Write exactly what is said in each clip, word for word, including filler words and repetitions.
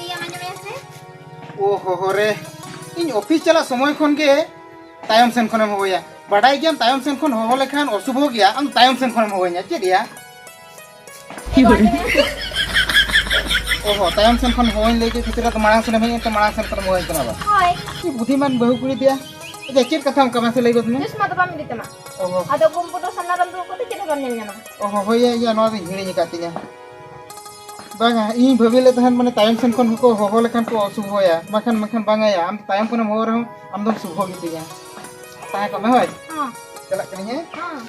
ᱤᱭᱟᱹ, ᱟᱸᱡᱚᱢᱮᱭᱟ ᱥᱮ? ᱳ ᱦᱳ ᱦᱳ ᱨᱮ, ᱤᱧ ᱚᱯᱷᱤᱥ ᱪᱟᱞᱟᱜ ᱥᱚᱢᱚᱭ ᱠᱷᱚᱱ ᱜᱮ ᱛᱟᱭᱚᱢ ᱥᱮᱱ ᱠᱷᱚᱱᱮᱢ ᱦᱚᱦᱚᱭᱟ᱾ ᱵᱟᱰᱟᱭ ᱜᱮᱭᱟᱢ ᱛᱟᱭᱚᱢ ᱥᱮᱱ ᱠᱷᱚᱱ ᱦᱚᱦᱚ ᱞᱮᱠᱷᱟᱱ ᱚᱥᱩᱵᱷᱚ ᱜᱮᱭᱟ, ᱟᱢ ᱛᱟᱭᱚᱢ ᱥᱮᱱ ᱠᱷᱚᱱᱮᱢ ᱦᱚᱦᱚᱭᱟ᱾ ᱪᱮᱫ ᱭᱟ? ᱤᱭᱟᱹ, ᱟᱸᱡᱚᱢᱮᱭᱟ ᱥᱮ? ᱳ ᱦᱳ, ᱛᱟᱭᱚᱢ ᱥᱮᱱ ᱠᱷᱚᱱ ᱦᱚᱦᱚᱧ ᱞᱟᱹᱭ ᱠᱮᱫ ᱠᱷᱟᱹᱛᱤᱨ ᱟᱫᱚ ᱢᱟᱲᱟᱝ ᱥᱮᱱᱮᱢ ᱦᱮᱡ ᱮᱱᱛᱮ ᱢᱟᱲᱟᱝ ᱥᱮᱱ ᱠᱷᱚᱱᱮᱢ ᱦᱚᱦᱚᱧ ᱠᱟᱱᱟ ᱵᱟ? ᱦᱳᱭ᱾ ᱪᱮᱫ ᱵᱩᱫᱷᱤᱢᱟᱱ ᱵᱟᱹᱦᱩ ᱠᱩᱲᱤ ᱫᱮᱭᱟ᱾ ᱟᱪᱪᱷᱟ, ᱪᱮᱫ ᱠᱟᱛᱷᱟ ᱚᱱᱠᱟ ᱢᱟᱥᱮ ᱞᱟᱹᱭ ᱜᱚᱫ ᱢᱮ? ᱪᱚᱥᱢᱟ ᱫᱚ ᱵᱟᱢ ᱤᱫᱤ ᱛᱟᱢᱟ᱾ ᱳ ᱦᱳ᱾ ᱟᱫᱚ ᱠᱚᱢᱯᱩᱴᱟᱨ ᱥᱟᱢᱱᱟ ᱨᱮᱢ ᱫᱩᱲᱩᱵ ᱠᱟᱛᱮ ᱪᱮᱫ ᱦᱚᱸ ᱵᱟᱢ ᱧᱮᱞ ᱧᱟᱢᱟ᱾ ᱳ ᱦᱳ, ᱦᱳᱭ, ᱤᱭᱟᱹ, ᱱᱚᱣᱟ ᱫᱚᱧ ᱦᱤᱲᱤᱧ ᱟᱠᱟᱫ ᱛᱤᱧᱟᱹ᱾ ᱵᱟᱝᱟ, ᱤᱧ ᱵᱷᱟᱹᱵᱤ ᱞᱮᱫ ᱛᱟᱦᱮᱸᱫ ᱢᱟᱱᱮ ᱛᱟᱭᱚᱢ ᱥᱮᱱ ᱠᱷᱚᱱ ᱦᱚᱸᱠᱚ ᱦᱚᱦᱚ ᱞᱮᱠᱷᱟᱱ ᱠᱚ ᱚᱥᱩᱵᱷᱚᱭᱟ, ᱵᱟᱠᱷᱟᱱ, ᱵᱟᱠᱷᱟᱱ ᱵᱟᱝᱟ ᱭᱟ, ᱟᱢ ᱛᱟᱭᱚᱢ ᱠᱷᱚᱱᱮᱢ ᱦᱚᱦᱚ ᱨᱮᱦᱚᱸ ᱟᱢ ᱫᱚᱢ ᱥᱩᱵᱷᱚ ᱜᱮᱛᱤᱧᱟ᱾ ᱦᱚᱸ᱾ ᱪᱟᱞᱟᱜ ᱠᱟᱹᱱᱟᱹᱧ, ᱦᱮᱸ? ᱦᱚᱸ᱾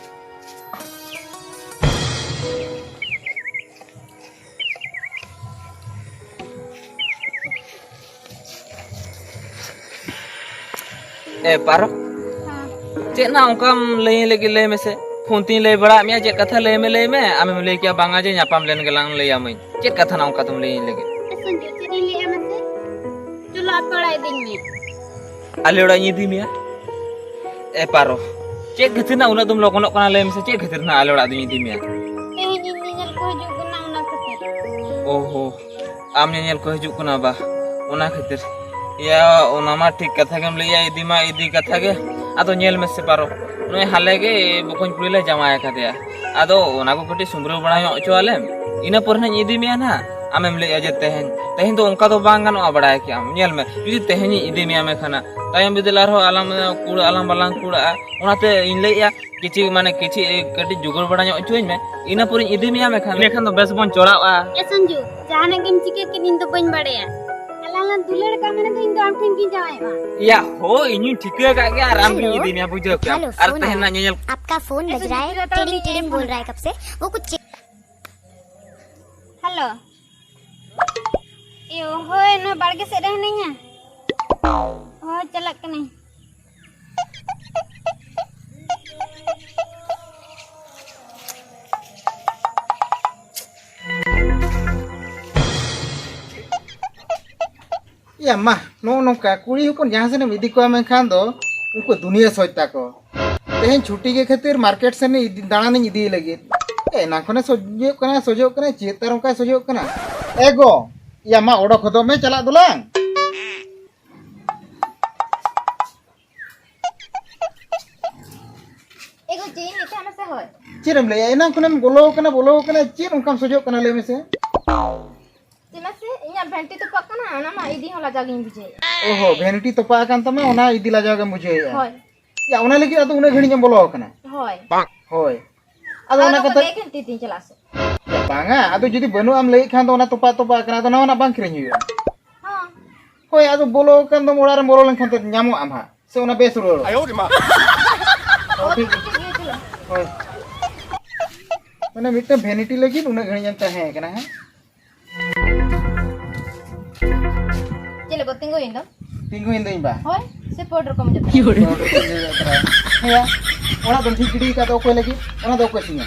ᱮ ᱯᱟᱨᱚ, ᱦᱮᱸ᱾ ᱪᱮᱫ ᱱᱟ ᱚᱱᱠᱟᱢ ᱞᱟᱹᱭᱟᱹᱧ ᱞᱟᱹᱜᱤᱫ? ᱞᱟᱹᱭ ᱢᱮᱥᱮ᱾ ᱯᱷᱳᱱ ᱛᱤᱧ ᱞᱟᱹᱭ ᱵᱟᱲᱟᱜ ᱢᱮᱭᱟ, ᱪᱮᱫ ᱠᱟᱛᱷᱟ ᱞᱟᱹᱭ ᱢᱮ, ᱞᱟᱹᱭ ᱢᱮ᱾ ᱟᱢᱮᱢ ᱞᱟᱹᱭ ᱠᱮᱭᱟ, "ᱵᱟᱝᱟ ᱡᱮ ᱧᱟᱯᱟᱢ ᱞᱮᱱ ᱜᱮᱞᱟᱝ ᱞᱟᱹᱭ ᱟᱢᱟᱹᱧ᱾" ᱪᱮᱫ ᱠᱟᱛᱷᱟ ᱱᱟ ᱚᱱᱠᱟ ᱫᱚᱢ ᱞᱟᱹᱭᱟᱹᱧ ᱞᱟᱹᱜᱤᱫ? ᱮ ᱥᱚᱧᱡᱩ, ᱪᱮᱫ ᱤᱧ ᱞᱟᱹᱭᱟ ᱢᱟᱥᱮ? ᱪᱚᱞᱚ ᱟᱯᱮ ᱚᱲᱟᱜ ᱤᱫᱤᱧ ᱢᱮ᱾ ᱟᱞᱮ ᱚᱲᱟᱜ ᱤᱧ ᱤᱫᱤ ᱢᱮᱭᱟ? ᱮ ᱯᱟᱨᱚ, ᱪᱮᱫ ᱠᱷᱟᱹᱛᱤᱨ ᱱᱟ ᱩᱱᱟᱹᱜ ᱫᱚᱢ ᱞᱚᱜᱚᱱᱚᱜ ᱠᱟᱱᱟ? ᱞᱟᱹᱭ ᱢᱮᱥᱮ, ᱪᱮᱫ ᱠᱷᱟᱹᱛᱤᱨ ᱱᱟ ᱟᱞᱮ ᱚᱲᱟᱜ ᱫᱚᱧ ᱤᱫᱤ ᱢᱮᱭᱟ? ᱛᱮᱦᱮᱧ ᱤᱧ ᱧᱮᱧᱮᱞ ᱠᱚ ᱦᱤᱡᱩᱜ ᱠᱟᱱᱟ, ᱚᱱᱟ ᱠᱷᱟᱹᱛᱤᱨ᱾ ᱳ ᱦᱳ, ᱟᱢ ᱧᱮᱧᱮᱞ ᱠᱚ ᱦᱤᱡᱩᱜ ᱠᱟᱱᱟ ᱵᱟ, ᱚᱱᱟ ᱠᱷᱟᱹᱛᱤᱨ᱾ ᱭᱟ, ᱚᱱᱟ ᱢᱟ ᱴᱷᱤᱠ ᱠᱟᱛᱷᱟ ᱜᱮᱢ ᱞᱟᱹᱭᱟ, ᱤᱫᱤ ᱢᱟ ᱤᱫᱤ ᱠᱟᱛᱷᱟ ᱜᱮ᱾ ᱟᱫᱚ ᱧᱮᱞ ᱢᱮᱥᱮ ᱯᱟᱨᱚ, ᱱᱚᱜᱼᱚᱭ ᱦᱟᱞᱮ ᱜᱮ ᱵᱚᱠᱚᱧ ᱠᱩᱲᱤ ᱞᱮ ᱡᱟᱶᱟᱭ ᱟᱠᱟᱫᱮᱭᱟ᱾ ᱟᱫᱚ ᱚᱱᱟ ᱠᱚ ᱠᱟᱹᱴᱤᱡ ᱥᱩᱢᱵᱽᱲᱟᱹᱣ ᱵᱟᱲᱟ ᱧᱚᱜ ᱦᱚᱪᱚ ᱟᱞᱮᱢ, ᱤᱱᱟᱹ ᱯᱚᱨᱮ ᱱᱟᱧ ᱤᱫᱤ ᱢᱮᱭᱟ ᱱᱟᱦᱟᱜ᱾ ᱟᱢᱮᱢ ᱞᱟᱹᱭᱮᱜᱼᱟ ᱡᱮ ᱛᱮᱦᱮᱧ, ᱛᱮᱦᱮᱧ ᱫᱚ ᱚᱱᱠᱟ ᱫᱚ ᱵᱟᱝ ᱜᱟᱱᱚᱜᱼᱟ, ᱵᱟᱲᱟᱭ ᱠᱮᱜᱼᱟᱢ᱾ ᱧᱮᱞ ᱢᱮ, ᱡᱩᱫᱤ ᱛᱮᱦᱮᱧᱤᱧ ᱤᱫᱤ ᱢᱮᱭᱟ ᱢᱮᱱᱠᱷᱟᱱ ᱛᱟᱭᱚᱢ ᱵᱤᱫᱟᱹᱞ ᱟᱨᱦᱚᱸ ᱟᱞᱟᱝ ᱠᱩᱲᱟᱹᱜ ᱟᱞᱟᱝ ᱵᱟᱞᱟᱝ ᱠᱩᱲᱟᱹᱜᱼᱟ, ᱚᱱᱟᱛᱮ ᱤᱧ ᱞᱟᱹᱭᱮᱜᱼᱟ, ᱠᱤᱪᱷᱩ, ᱢᱟᱱᱮ, ᱠᱤᱪᱷᱩ, ᱮ, ᱠᱟᱹᱴᱤᱡ ᱡᱳᱜᱟᱲ ᱵᱟᱲᱟ ᱧᱚᱜ ᱦᱚᱪᱚᱣᱟᱹᱧ ᱢᱮ, ᱤᱱᱟᱹ ᱯᱚᱨᱮᱧ ᱤᱫᱤ ᱢᱮᱭᱟ, ᱢᱮᱱᱠᱷᱟᱱ, ᱤᱱᱟᱹᱠᱷᱟᱱ ᱫᱚ ᱵᱮᱥ ᱵᱚᱱ ᱡᱚᱲᱟᱣᱟ᱾ ᱮ ᱥᱚᱧᱡᱩ, ᱡᱟᱦᱟᱱᱟᱜ ᱜᱮᱢ ᱪᱤᱠᱟᱹ ᱠᱮᱫ, ᱤᱧ ᱫᱚ ᱵᱟᱹᱧ ᱵᱟᱲᱟᱭᱟ᱾ ᱟᱞᱟᱝ ᱞᱟᱝ ᱫᱩᱞᱟᱹᱲ ᱠᱟᱜ ᱢᱟᱱᱮ ᱫᱚ ᱤᱧ ᱫᱚ ᱟᱢ ᱴᱷᱮᱱ ᱜᱤᱧ ᱡᱟᱶᱟᱭᱚᱜᱼᱟ᱾ ᱭᱟ ᱦᱳ, ᱤᱧ ᱦᱚᱸᱧ ᱴᱷᱤᱠᱟᱹ ᱟᱠᱟᱫ ᱜᱮᱭᱟ, ᱟᱨ ᱟᱢ ᱴᱷᱮᱱ ᱤᱧ ᱤᱫᱤ ᱢᱮᱭᱟ, ᱵᱩᱡᱷᱟᱹᱣ ᱠᱮᱜᱼᱟᱢ᱾ ᱟᱨ ᱛᱮᱦᱮᱧ ᱱᱟᱜ ᱧᱮᱧᱮᱞ᱾ आपका फोन बज रहा है, टेडिंग टेडिंग बोल रहा है कब से, वो कुछ। ᱦᱮᱞᱳ᱾ ᱮ, ᱦᱳᱭ, ᱱᱚᱣᱟ ᱵᱟᱲᱜᱮ ᱥᱮᱫ ᱨᱮ ᱦᱤᱱᱟᱹᱧᱟ᱾ ᱦᱳᱭ, ᱪᱟᱞᱟᱜ ᱠᱟᱹᱱᱟᱹᱧ᱾ ᱭᱟ ᱢᱟ, ᱱᱚᱜᱼᱚ ᱱᱚᱝᱠᱟ ᱠᱩᱲᱤ ᱦᱚᱯᱚᱱ ᱡᱟᱦᱟᱸ ᱥᱮᱫ ᱮᱢ ᱤᱫᱤ ᱠᱚᱣᱟ, ᱢᱮᱱᱠᱷᱟᱱ ᱫᱚ ᱩᱱᱠᱩ ᱫᱩᱱᱤᱭᱟᱹ ᱥᱚᱡᱽ ᱛᱟᱠᱚ᱾ ᱛᱮᱦᱮᱧ ᱪᱷᱩᱴᱤ ᱜᱮ ᱠᱷᱟᱹᱛᱤᱨ ᱢᱟᱨᱠᱮᱴ ᱥᱮᱱ ᱤᱫᱤ, ᱫᱟᱬᱟᱱᱤᱧ ᱤᱫᱤᱭᱮ ᱞᱟᱹᱜᱤᱫ᱾ ᱮ, ᱮᱱᱟᱝ ᱠᱷᱚᱱᱮ ᱥᱚᱡᱽᱡᱚᱜ ᱠᱟᱱᱟ, ᱥᱚᱡᱽᱡᱚᱜ ᱠᱟᱱᱟ, ᱪᱮᱫ ᱛᱟᱨ ᱚᱱᱠᱟᱭ ᱥᱚᱡᱽᱡᱚᱜ ᱠᱟᱱᱟ? ᱮ ᱜᱚ, ᱭᱟ ᱢᱟ ᱚᱰᱚᱠ ᱦᱚᱫᱚᱜ ᱢᱮ, ᱪᱟᱞᱟᱜ ᱫᱚᱞᱟᱝ᱾ ᱮ ᱜᱚ, ᱪᱮᱫ ᱤᱧ ᱢᱮᱛᱟᱢᱟ ᱥᱮ ᱦᱳᱭ? ᱪᱮᱫ ᱮᱢ ᱞᱟᱹᱭᱟ? ᱮᱱᱟᱝ ᱠᱷᱚᱱᱮᱢ ᱵᱚᱞᱚ ᱟᱠᱟᱱᱟ, ᱵᱚᱞᱚ ᱟᱠᱟᱱᱟ, ᱪᱮᱫ ᱚᱱᱠᱟᱢ ᱥᱚᱡᱚᱜ ᱠᱟᱱᱟ ᱞᱟᱹᱭ ᱢᱮᱥᱮ? ᱪᱮᱫ ᱢᱟᱥᱮ, ᱤᱧᱟᱜ ᱵᱷᱮᱱᱴᱤ ᱛᱚᱯᱟᱜ ᱠᱟᱱᱟ, ᱚᱱᱟ ᱢᱟ ᱤᱫᱤ ᱦᱚᱸ ᱞᱟᱡᱟᱣ ᱜᱤᱧ ᱵᱩᱡᱷᱟᱹᱣᱮᱫᱼᱟ᱾ ᱚᱦᱚ, ᱵᱷᱮᱱᱴᱤ ᱛᱚᱯᱟᱜ ᱟᱠᱟᱱ ᱛᱟᱢᱟ, ᱚᱱᱟ ᱤᱫᱤ ᱞᱟᱡᱟᱣ ᱜᱮᱢ ᱵᱩᱡᱷᱟᱹᱣᱮᱫᱼᱟ? ᱦᱳᱭ᱾ ᱭᱟ, ᱚᱱᱟ ᱞᱟᱹᱜᱤᱫ ᱟᱫᱚ ᱩᱱᱟᱹᱜ ᱜᱷᱟᱹᱲᱤᱡ ᱮᱢ ᱵᱚᱞᱚ ᱟᱠᱟᱱᱟ? ᱦᱳᱭ᱾ ᱦᱳᱭ᱾ ᱟᱫᱚ ᱚᱱᱟ ᱟᱫᱚ ᱠᱟᱛᱷᱟ ᱞᱟᱹᱭ ᱠᱷᱟᱱ ᱛᱤ ᱛᱤᱧ ᱪᱟᱞᱟᱜ ᱥᱮ? ᱵᱟᱝᱟ, ᱟᱫᱚ ᱡᱩᱫᱤ ᱵᱟᱹᱱᱩᱜ ᱟᱢ ᱞᱟᱹᱭᱮᱫ ᱠᱷᱟᱱ ᱫᱚ ᱚᱱᱟ ᱛᱚᱯᱟᱜ ᱛᱚᱯᱟᱜ ᱟᱠᱟᱱᱟ, ᱟᱫᱚ ᱱᱟᱣᱟᱱᱟᱜ ᱵᱟᱝ ᱠᱤᱨᱤᱧ ᱦᱩᱭᱩᱜᱼᱟ? ᱦᱚᱸ᱾ ᱦᱳᱭ, ᱟᱫᱚ ᱵᱚᱞᱚ ᱟᱠᱟᱱ ᱫᱚᱢ ᱚᱲᱟᱜ ᱨᱮᱢ ᱵᱚᱞᱚ ᱞᱮᱱᱠᱷᱟᱱ ᱫᱚ ᱧᱟᱢᱚᱜ ᱟᱢ ᱦᱟᱸᱜ, ᱥᱮ ᱚᱱᱟ ᱵᱮᱥ ᱨᱩᱣᱟᱹᱲᱚᱜᱼᱟ? ᱟᱭᱳ ᱨᱮ ᱢᱟ᱾ ᱦᱳᱭ, ᱴᱷᱤᱠ᱾ ᱴᱷᱤᱠ ᱜᱮᱭᱟ, ᱪᱚᱞᱚ᱾ ᱦᱳᱭ᱾ ᱢᱟᱱᱮ ᱢᱤᱫᱴᱟᱝ ᱵᱷᱮᱱᱤᱴᱤ ᱞᱟᱹᱜᱤᱫ ᱩᱱᱟᱹᱜ ᱜᱷᱟᱹᱲᱤᱡ ᱮᱢ ᱛᱟᱦᱮᱸ ᱠᱟᱱᱟ, ᱦᱮᱸ? ᱪᱮᱫ ᱞᱮᱠᱟ ᱛᱤᱸᱜᱩᱭᱮᱱ ᱫᱚ? ᱛᱤᱸᱜᱩᱭᱮᱱ ᱫᱚᱧ ᱵᱟ᱾ ᱦᱳᱭ, ᱥᱮ ᱯᱚᱰ ᱨᱚᱠᱚᱢ ᱡᱚᱛᱚ? ᱦᱮᱸᱭᱟ, ᱚᱲᱟᱜ ᱫᱚᱢ ᱴᱷᱤᱠ ᱜᱤᱰᱤ ᱟᱠᱟᱫ ᱫᱚ ᱚᱠᱚᱭ ᱞᱟᱹᱜᱤᱫ? ᱚᱱᱟ ᱫᱚ ᱚᱠᱚᱭ ᱥᱤᱧᱟ?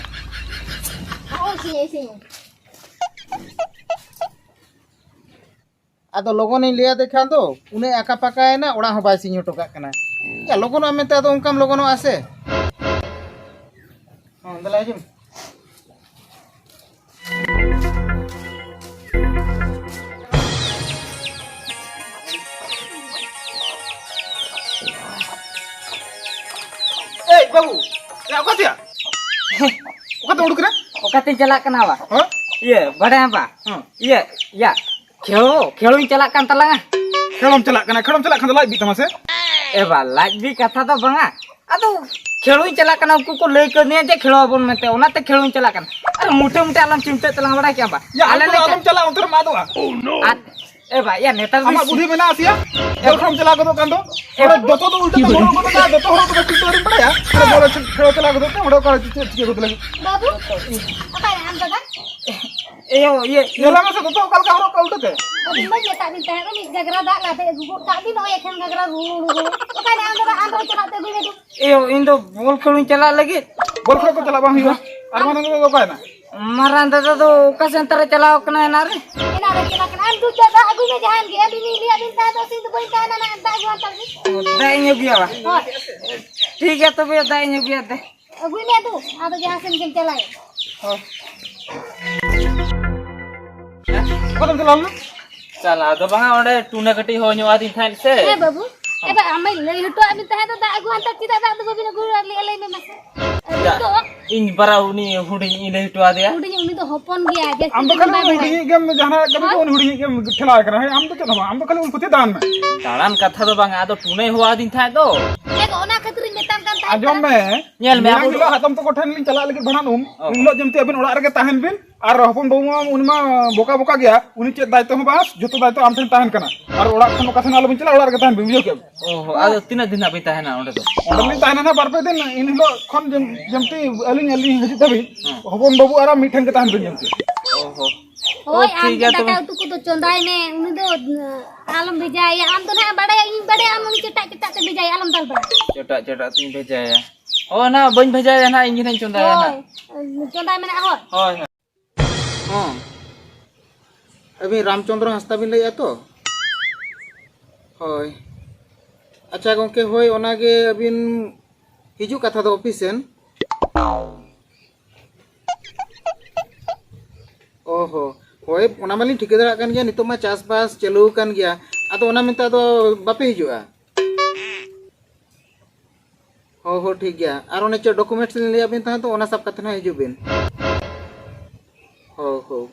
ᱦᱳᱭ, ᱥᱤᱧ, ᱥᱤᱧ᱾ ᱟᱫᱚ ᱞᱚᱜᱚᱱᱤᱧ ᱞᱟᱹᱭ ᱟᱫᱮ ᱠᱷᱟᱱ ᱫᱚ ᱩᱱᱟᱹᱜ ᱟᱠᱟ ᱯᱟᱠᱟᱭᱮᱱᱟ, ᱚᱲᱟᱜ ᱦᱚᱸ ᱵᱟᱭ ᱥᱤᱧ ᱦᱚᱴᱚ ᱠᱟᱜ ᱠᱟᱱᱟ᱾ ᱭᱟ, ᱞᱚᱜᱚᱱᱚᱜ ᱢᱮᱱᱛᱮ ᱟᱫᱚ ᱚᱱᱠᱟᱢ ᱞᱚᱜᱚᱱᱚᱜᱼᱟ ᱥᱮ? ᱦᱚᱸ, ᱫᱮᱞᱟ ᱦᱤᱡᱩᱜ ᱢᱮ᱾ ᱮᱭ ᱵᱟᱹᱵᱩ, ᱭᱟ, ᱚᱠᱟ ᱛᱮᱭᱟ? ᱚᱠᱟᱛᱮᱢ ᱩᱰᱩᱠ ᱮᱱᱟ? ᱚᱠᱟᱛᱮᱧ ᱪᱟᱞᱟᱜ ᱠᱟᱱᱟ ᱵᱟ? ᱦᱮᱸ? ᱤᱭᱟᱹ, ᱵᱟᱰᱟᱭᱟᱢ ᱵᱟ? ᱦᱮᱸ᱾ ᱤᱭᱟᱹ, ᱭᱟ, ᱠᱷᱮᱞᱳ, ᱠᱷᱮᱞᱳᱧ ᱪᱟᱞᱟᱜ ᱠᱟᱱ ᱛᱟᱞᱟᱝᱟ᱾ ᱠᱷᱮᱞᱳᱢ ᱪᱟᱞᱟᱜ ᱠᱟᱱᱟ? ᱠᱷᱮᱞᱳᱢ ᱪᱟᱞᱟᱜ ᱠᱷᱟᱱ ᱫᱚ ᱞᱟᱡ ᱵᱤᱜ ᱛᱟᱢᱟ ᱥᱮ? ᱮ ᱵᱟ, ᱞᱟᱡ ᱵᱤ ᱠᱟᱛᱷᱟ ᱫᱚ ᱵᱟᱝᱟ᱾ ᱟᱫᱚ ᱠᱷᱮᱞᱳᱧ ᱪᱟᱞᱟᱜ ᱠᱟᱱᱟ, ᱩᱱᱠᱩ ᱠᱚ ᱞᱟᱹᱭ ᱠᱟᱹᱫᱤᱧᱟ ᱡᱮ ᱠᱷᱮᱞᱳ ᱟᱵᱚᱱ ᱢᱮᱱᱛᱮ, ᱚᱱᱟᱛᱮ ᱠᱷᱮᱞᱳᱧ ᱪᱟᱞᱟᱜ ᱠᱟᱱᱟ᱾ ᱟᱨ ᱢᱩᱴᱷᱟᱹ ᱢᱩᱴᱷᱟᱹ ᱟᱞᱚᱢ ᱪᱤᱱᱛᱟᱹᱜ ᱛᱟᱞᱟᱝ, ᱵᱟᱲᱟᱭ ᱠᱮᱜᱼᱟᱢ ᱵᱟ? ᱭᱟ, ᱟᱞᱮ ᱟᱢ ᱞᱮ ᱫᱚ ᱪᱟ- ᱟᱞᱚᱢ ᱪᱟᱞᱟᱜᱼᱟ, ᱚᱱᱛᱮ ᱨᱮᱢ ᱟᱫᱚᱜᱼᱟ᱾ ᱟᱨ, ᱮ ᱵᱟ, ᱭᱟ, ᱱᱮᱛᱟᱨ ᱫᱚ ᱟᱢᱟᱜ ᱥᱤ- ᱵᱩᱫᱷᱤ ᱢᱮᱱᱟᱜᱼᱟ ᱥᱮᱭᱟ? ᱮ ᱵᱚᱞ ᱠᱷᱮᱞᱳᱢ ᱪᱟᱞᱟᱣ ᱜᱚᱫᱚᱜ ᱠᱟᱱ ᱫᱚ᱾ ᱮ ᱚᱸᱰᱮ ᱡᱚᱛᱚ ᱫᱚ ᱩᱞᱴᱟᱹ ᱛᱮᱢ ᱦᱚᱨᱚᱜ ᱜᱚᱫᱚᱜᱼᱟ, ᱡᱚᱛᱚ ᱦᱚᱨᱚᱜ ᱠᱚᱫᱚ ᱪᱤᱱᱛᱟᱹ ᱟᱹᱣᱨᱤᱢ ᱵᱟᱲᱟᱭᱟ᱾ ᱚᱸᱰᱮ ᱵᱚᱞ ᱠᱷᱮᱞ ᱪᱟᱞᱟᱣ ᱜᱚᱫᱚᱜ ᱛᱮ, ᱚᱸᱰᱮ ᱚᱠᱟᱨᱮ ᱪᱮᱫ ᱪᱤᱠᱟᱹ ᱜᱚᱫ ᱞᱟᱹᱜᱤᱫ? ᱵᱟᱹᱵᱩ, ᱚᱠᱟᱭᱮᱱᱟ ᱟᱢ ᱫᱟᱫᱟ? ᱮᱭᱳ, ᱤᱭᱟᱹ, ᱧᱮᱞ ᱢᱮᱥᱮ ᱫᱚᱛᱚ ᱚᱠᱟ ᱞᱮᱠᱟ ᱦᱚᱨᱚᱜ ᱠᱟᱜᱼᱟ ᱩᱞᱴᱟᱹ ᱛᱮ᱾ ᱟᱹᱵᱤᱱ ᱵᱟᱹᱧ ᱢᱮᱛᱟᱫ ᱵᱤᱱ ᱛᱟᱦᱮᱸᱫ, ᱩᱱᱤ ᱜᱷᱟᱜᱽᱨᱟ ᱫᱟᱜ ᱞᱟᱫᱮ ᱟᱹᱜᱩ ᱜᱚᱫ ᱠᱟᱜ ᱵᱤᱱ, ᱱᱚᱜᱼᱚᱭ ᱮᱠᱷᱮᱱ ᱜᱷᱟᱜᱽᱨᱟ ᱨᱩᱲᱩ ᱨᱩᱲᱩ᱾ ᱚᱠᱟᱭᱮᱱᱟ ᱟᱢ ᱫᱟᱫᱟ? ᱟᱢ ᱨᱮᱦᱚᱸ ᱪᱟᱞᱟᱜ ᱛᱮ ᱟᱹᱜᱩᱭ ᱢᱮ ᱫᱩ᱾ ᱮᱭᱳ, ᱤᱧ ᱫᱚ ᱵᱚᱞ ᱠᱷᱮᱞ ᱦᱚᱸ ᱪᱟᱞᱟᱜ ᱵᱟᱝ ᱦᱩᱭᱩᱜᱼᱟ᱾ ᱟᱨ ᱢᱟᱨᱟᱝ ᱫᱟᱫᱟ ᱫᱚ ᱚᱠᱟᱭᱮᱱᱟ? ᱢᱟᱨᱟᱝ ᱫᱟᱫᱟ ᱫᱚ ᱚᱠᱟ ᱥᱮᱱ ᱛᱟᱨᱟ ᱪᱟᱞᱟᱣ ᱠᱟᱱᱟ ᱮᱱᱟᱝ ᱨᱮ? ᱮᱱᱟᱝ ᱨᱮ ᱪᱟᱞᱟᱜ ᱠᱟᱱᱟ᱾ ᱟᱢ ᱫᱩ ᱫᱟᱜ ᱟᱹᱜᱩᱭ ᱢᱮ ᱡᱟᱦᱟᱸᱭᱮᱱ ᱜᱮ᱾ ᱟᱹᱵᱤᱱ ᱞᱤᱧ ᱞᱟᱹᱭᱟᱫ ᱵᱤᱱ ᱛᱟᱦᱮᱸᱫ ᱫᱚ, ᱥᱤᱧ ᱫᱚ ᱵᱟᱹᱧ ᱛᱟᱦᱮᱱᱟ ᱱᱟᱦᱟᱜ, ᱫᱟᱜ ᱟᱹᱜᱩ ᱦᱟᱛᱟᱲ ᱵᱤᱱ᱾ ᱫᱟᱜ ᱤᱧ ᱟᱹᱜᱩᱭᱟ ᱵᱟ? ᱦᱳᱭ᱾ ᱴᱷᱤᱠ ᱜᱮᱭᱟ ᱛᱚᱵᱮ, ᱫᱟᱜ ᱤᱧ ᱟᱹᱜᱩᱭᱟ ᱫᱮ᱾ ᱟᱹᱜᱩᱭ ᱢᱮ ᱟᱫᱚ, ᱟᱫᱚ ᱡᱟᱦᱟᱸ ᱥᱮᱱ ᱜᱮᱢ ᱪᱟᱞᱟᱜ᱾ ᱦᱳᱭ᱾ ᱚᱠᱟᱛᱮᱢ ᱪᱟᱞᱟᱣ ᱞᱮᱱᱟ? ᱪᱟᱞᱟᱣ ᱫᱚ ᱵᱟᱝᱟ, ᱚᱸᱰᱮ ᱴᱩᱱᱟ ᱠᱟᱹᱴᱤᱡ ᱦᱚᱦᱚ ᱧᱚᱜ ᱟᱹᱫᱤᱧ ᱛᱟᱦᱮᱸᱫ ᱥᱮ᱾ ᱦᱮᱸ ᱵᱟᱹᱵᱩ, ᱮ ᱵᱟ, ᱟᱢᱮ ᱞᱟᱹᱭ ᱦᱚᱴᱚᱣᱟᱫ ᱢᱮ ᱛᱟᱦᱮᱸ ᱫᱚ ᱫᱟᱜ ᱟᱹᱜᱩ ᱦᱟᱱᱛᱮ, ᱪᱮᱫᱟᱜ ᱫᱟᱜ ᱫᱚ ᱵᱟᱹᱵᱤᱱ ᱟᱹᱜᱩ ᱟᱫ ᱞᱮᱭᱟ, ᱞᱟᱹᱭ ᱢᱮ ᱢᱟᱥᱮ? ᱪᱮᱫᱟᱜ? ᱱᱤᱛᱚᱜ ᱤᱧ ᱵᱟᱨᱟ ᱩᱱᱤ ᱦᱩᱰᱤᱧ ᱤᱧ ᱞᱟᱹᱭ ᱦᱚᱴᱚ ᱟᱫᱮᱭᱟ᱾ ᱦᱩᱰᱤᱧ, ᱩᱱᱤ ᱫᱚ ᱦᱚᱯᱚᱱ ᱜᱮᱭᱟ, ᱡᱟᱹᱥᱛᱤ ᱟᱢ ᱫᱚ ᱫᱤᱱ ᱠᱷᱟᱹᱞᱤ ᱵᱟᱭ ᱩᱱᱤ ᱵᱟᱲᱟᱭᱟ᱾ ᱦᱩᱰᱤᱧᱤᱡ ᱜᱮᱢ ᱡᱟᱦᱟᱱᱟᱜ ᱠᱟᱹᱢᱤ ᱠᱚ, ᱦᱮᱸ? ᱩᱱᱤ ᱦᱩᱰᱤᱧᱤᱡ ᱜᱮᱢ ᱴᱷᱮᱞᱟᱣ ᱠᱟᱱᱟ᱾ ᱦᱮᱸ, ᱟᱢ ᱫᱚ ᱪᱮᱫ ᱦᱚᱸ ᱵᱟᱝ, ᱟᱢ ᱫᱚ ᱠᱷᱟᱹᱞᱤ ᱩᱱᱠᱩ ᱛᱮ ᱫᱟᱬᱟᱱ ᱢᱮ᱾ ᱫᱟᱬᱟᱱ ᱠᱟᱛᱷᱟ ᱫᱚ ᱵᱟᱝᱟ, ᱟᱫᱚ ᱴᱩᱱᱟᱹᱭ ᱦᱚᱦᱚ ᱟᱫᱤᱧ ᱛᱟᱦᱮᱸᱫ ᱫᱚ᱾ ᱦᱮᱸ ᱜᱚ, ᱚᱱᱟ ᱠᱷᱟᱹᱛᱤᱨᱤᱧ ᱢᱮᱛᱟᱢ ᱠᱟᱱ ᱛᱟᱦᱮᱸᱫ ᱟᱸᱡᱚᱢ ᱠᱟᱱᱟ᱾ ᱢᱮ, ᱧᱮᱞ ᱢᱮ, ᱢᱮᱭᱟᱝ ᱟᱵᱚ ᱫᱚ ᱦᱤᱞᱳᱜ ᱦᱟᱛᱚᱢ ᱛᱟᱠᱚ ᱴᱷᱮᱱ ᱞᱤᱧ ᱪᱟᱞᱟᱜ ᱞᱟᱹᱜᱤᱫ ᱵᱷᱟᱸᱰᱟᱱ ᱩᱢ, ᱚ᱾ ᱩᱱ ᱦᱤᱞᱳᱜ ᱡᱮᱢᱛᱤ ᱟᱹᱵᱤᱱ ᱚᱲᱟᱜ ᱨᱮᱜᱮ ᱛᱟᱦᱮᱱ ᱵᱤᱱ᱾ ᱟᱨ ᱦᱚᱯᱚᱱ ᱵᱟᱹᱵᱩ ᱢᱟ ᱩᱱᱤ ᱢᱟ ᱵᱚᱠᱟ ᱵᱚᱠᱟ ᱜᱮᱭᱟ, ᱩᱱᱤ ᱪᱮᱫ ᱫᱟᱭᱤᱛᱛᱚ ᱦᱚᱸ ᱵᱟᱝ, ᱡᱚᱛᱚ ᱫᱟᱭᱤᱛᱛᱚ ᱟᱢ ᱴᱷᱮᱱ ᱛᱟᱦᱮᱱ ᱠᱟᱱᱟ᱾ ᱟᱨ ᱚᱲᱟᱜ ᱠᱷᱚᱱ ᱚᱠᱟ ᱥᱮᱱ ᱟᱞᱚᱵᱤᱱ ᱪᱟᱞᱟᱜᱼᱟ, ᱚᱲᱟᱜ ᱨᱮᱜᱮ ᱛᱟᱦᱮᱱ ᱵᱤᱱ, ᱵᱩᱡᱷᱟᱹᱣ ᱠᱮᱫᱟ ᱵᱤᱱ? ᱚ ᱦᱚ, ᱟᱫᱚ ᱛᱤᱱᱟᱹᱜ ᱫᱤᱱ ᱦᱟᱸᱜ ᱵᱤᱱ ᱛᱟᱦᱮᱱᱟ ᱚᱸᱰᱮ ᱫᱚ? ᱚᱸᱰᱮ ᱞᱤᱧ ᱛᱟᱦᱮᱱᱟ ᱱᱟᱦᱟᱜ ᱵᱟᱨ ᱯᱮ ᱫᱤᱱ, ᱤᱱ ᱦᱤᱞᱳᱜ ᱠᱷᱚᱱ ᱡᱮᱢ-, ᱡᱮᱢᱛᱤ ᱟᱹᱞᱤᱧ, ᱟᱹᱞᱤᱧ ᱦᱤᱡᱩᱜ ᱫᱷᱟᱹᱵᱤᱡ ᱦᱮᱸ᱾ ᱦᱚᱯᱚᱱ ᱵᱟᱹᱵᱩ ᱟᱨ ᱟᱢ ᱢᱤᱫ ᱴᱷᱮᱱ ᱜᱮ ᱛᱟᱦᱮᱱ ᱵᱤᱱ ᱡᱮᱢᱛᱤ᱾ ᱚ ᱦᱚ᱾ ᱦᱳᱭ, ᱚ, ᱴᱷᱤᱠ ᱟᱢ ᱜᱮ ᱜᱮᱭᱟ ᱛᱚᱵᱮ᱾ ᱫᱟᱠᱟ ᱩᱛᱩ ᱠᱚᱫᱚ ᱪᱚᱸᱫᱟᱭ ᱢᱮ, ᱩᱱᱤ ᱫᱚ, ᱟᱞᱚᱢ ᱵᱷᱮᱡᱟᱭᱮᱭᱟ᱾ ᱟᱢ ᱫᱚ ᱱᱟᱦᱟᱜ ᱵᱟᱲᱟᱭᱟ, ᱤᱧ ᱵᱟᱲᱟᱭᱟ, ᱟᱢ ᱩᱱᱤ ᱪᱮᱴᱟᱜ ᱪᱮᱴᱟᱜ ᱛᱮ ᱵᱷᱮᱡᱟᱭᱟ, ᱟᱞᱚᱢ ᱫᱟᱞ ᱵᱟᱲᱟᱭᱟ᱾ ᱪᱮᱴᱟᱜ ᱪᱮᱴᱟᱜ ᱛᱤᱧ ᱵᱷᱮᱡᱟᱭᱟ᱾ ᱚ, ᱱᱟ ᱵᱟᱹᱧ ᱵᱷᱮᱡᱟᱭᱟ ᱱᱟᱦᱟᱜ, ᱤᱧ ᱜᱮ ᱱᱟᱦᱟᱜ ᱤᱧ ᱪᱚᱸᱫᱟᱭᱟ ᱦᱳᱭ, ᱱᱟᱦᱟᱜ᱾ ᱪᱚᱸᱫᱟᱭ ᱢᱮᱱᱟᱜᱼᱟ, ᱦᱳᱭ᱾ ᱦᱳᱭ, ᱦᱳᱭ᱾ ᱦᱚᱸ᱾ ᱟᱹᱵᱤᱱ ᱨᱟᱢᱪᱚᱸᱫᱽᱨᱚ ᱦᱟᱸᱥᱫᱟ ᱵᱤᱱ ᱞᱟᱹᱭᱮᱫᱼᱟ ᱛᱚ? ᱦᱳᱭ᱾ ᱟᱪᱪᱷᱟ ᱜᱚᱢᱠᱮ, ᱦᱳᱭ, ᱚᱱᱟᱜᱮ ᱟᱹᱵᱤᱱ ᱦᱤᱡᱩᱜ ᱠᱟᱛᱷᱟ ᱫᱚ ᱚᱯᱷᱤᱥ ᱥᱮᱱ᱾ ᱚ ᱦᱚ᱾ ᱦᱳᱭ, ᱚᱱᱟ ᱢᱟᱞᱤᱧ ᱴᱷᱤᱠᱟᱹ ᱫᱟᱲᱮᱭᱟᱜ ᱠᱟᱱ ᱜᱮᱭᱟ, ᱱᱤᱛᱚᱜ ᱢᱟ ᱪᱟᱥᱵᱟᱥ ᱪᱟᱹᱞᱩ ᱟᱠᱟᱱ ᱜᱮᱭᱟ᱾ ᱟᱫᱚ ᱚᱱᱟ ᱢᱮᱱᱛᱮ ᱟᱫᱚ ᱵᱟᱯᱮ ᱦᱤᱡᱩᱜᱼᱟ? ᱦᱚᱸ, ᱦᱚᱸ, ᱴᱷᱤᱠ ᱜᱮᱭᱟ᱾ ᱟᱨ ᱚᱱᱮ ᱪᱮᱫ documents ᱞᱤᱧ ᱞᱟᱹᱭᱟᱫ ᱵᱤᱱ ᱛᱟᱦᱮᱸᱫ ᱫᱚ, ᱚᱱᱟ ᱥᱟᱵ ᱠᱟᱛᱮ ᱱᱟᱦᱟᱜ ᱦᱤᱡᱩᱜ ᱵᱤᱱ᱾ ᱦᱚᱸ, ᱦᱚᱸ᱾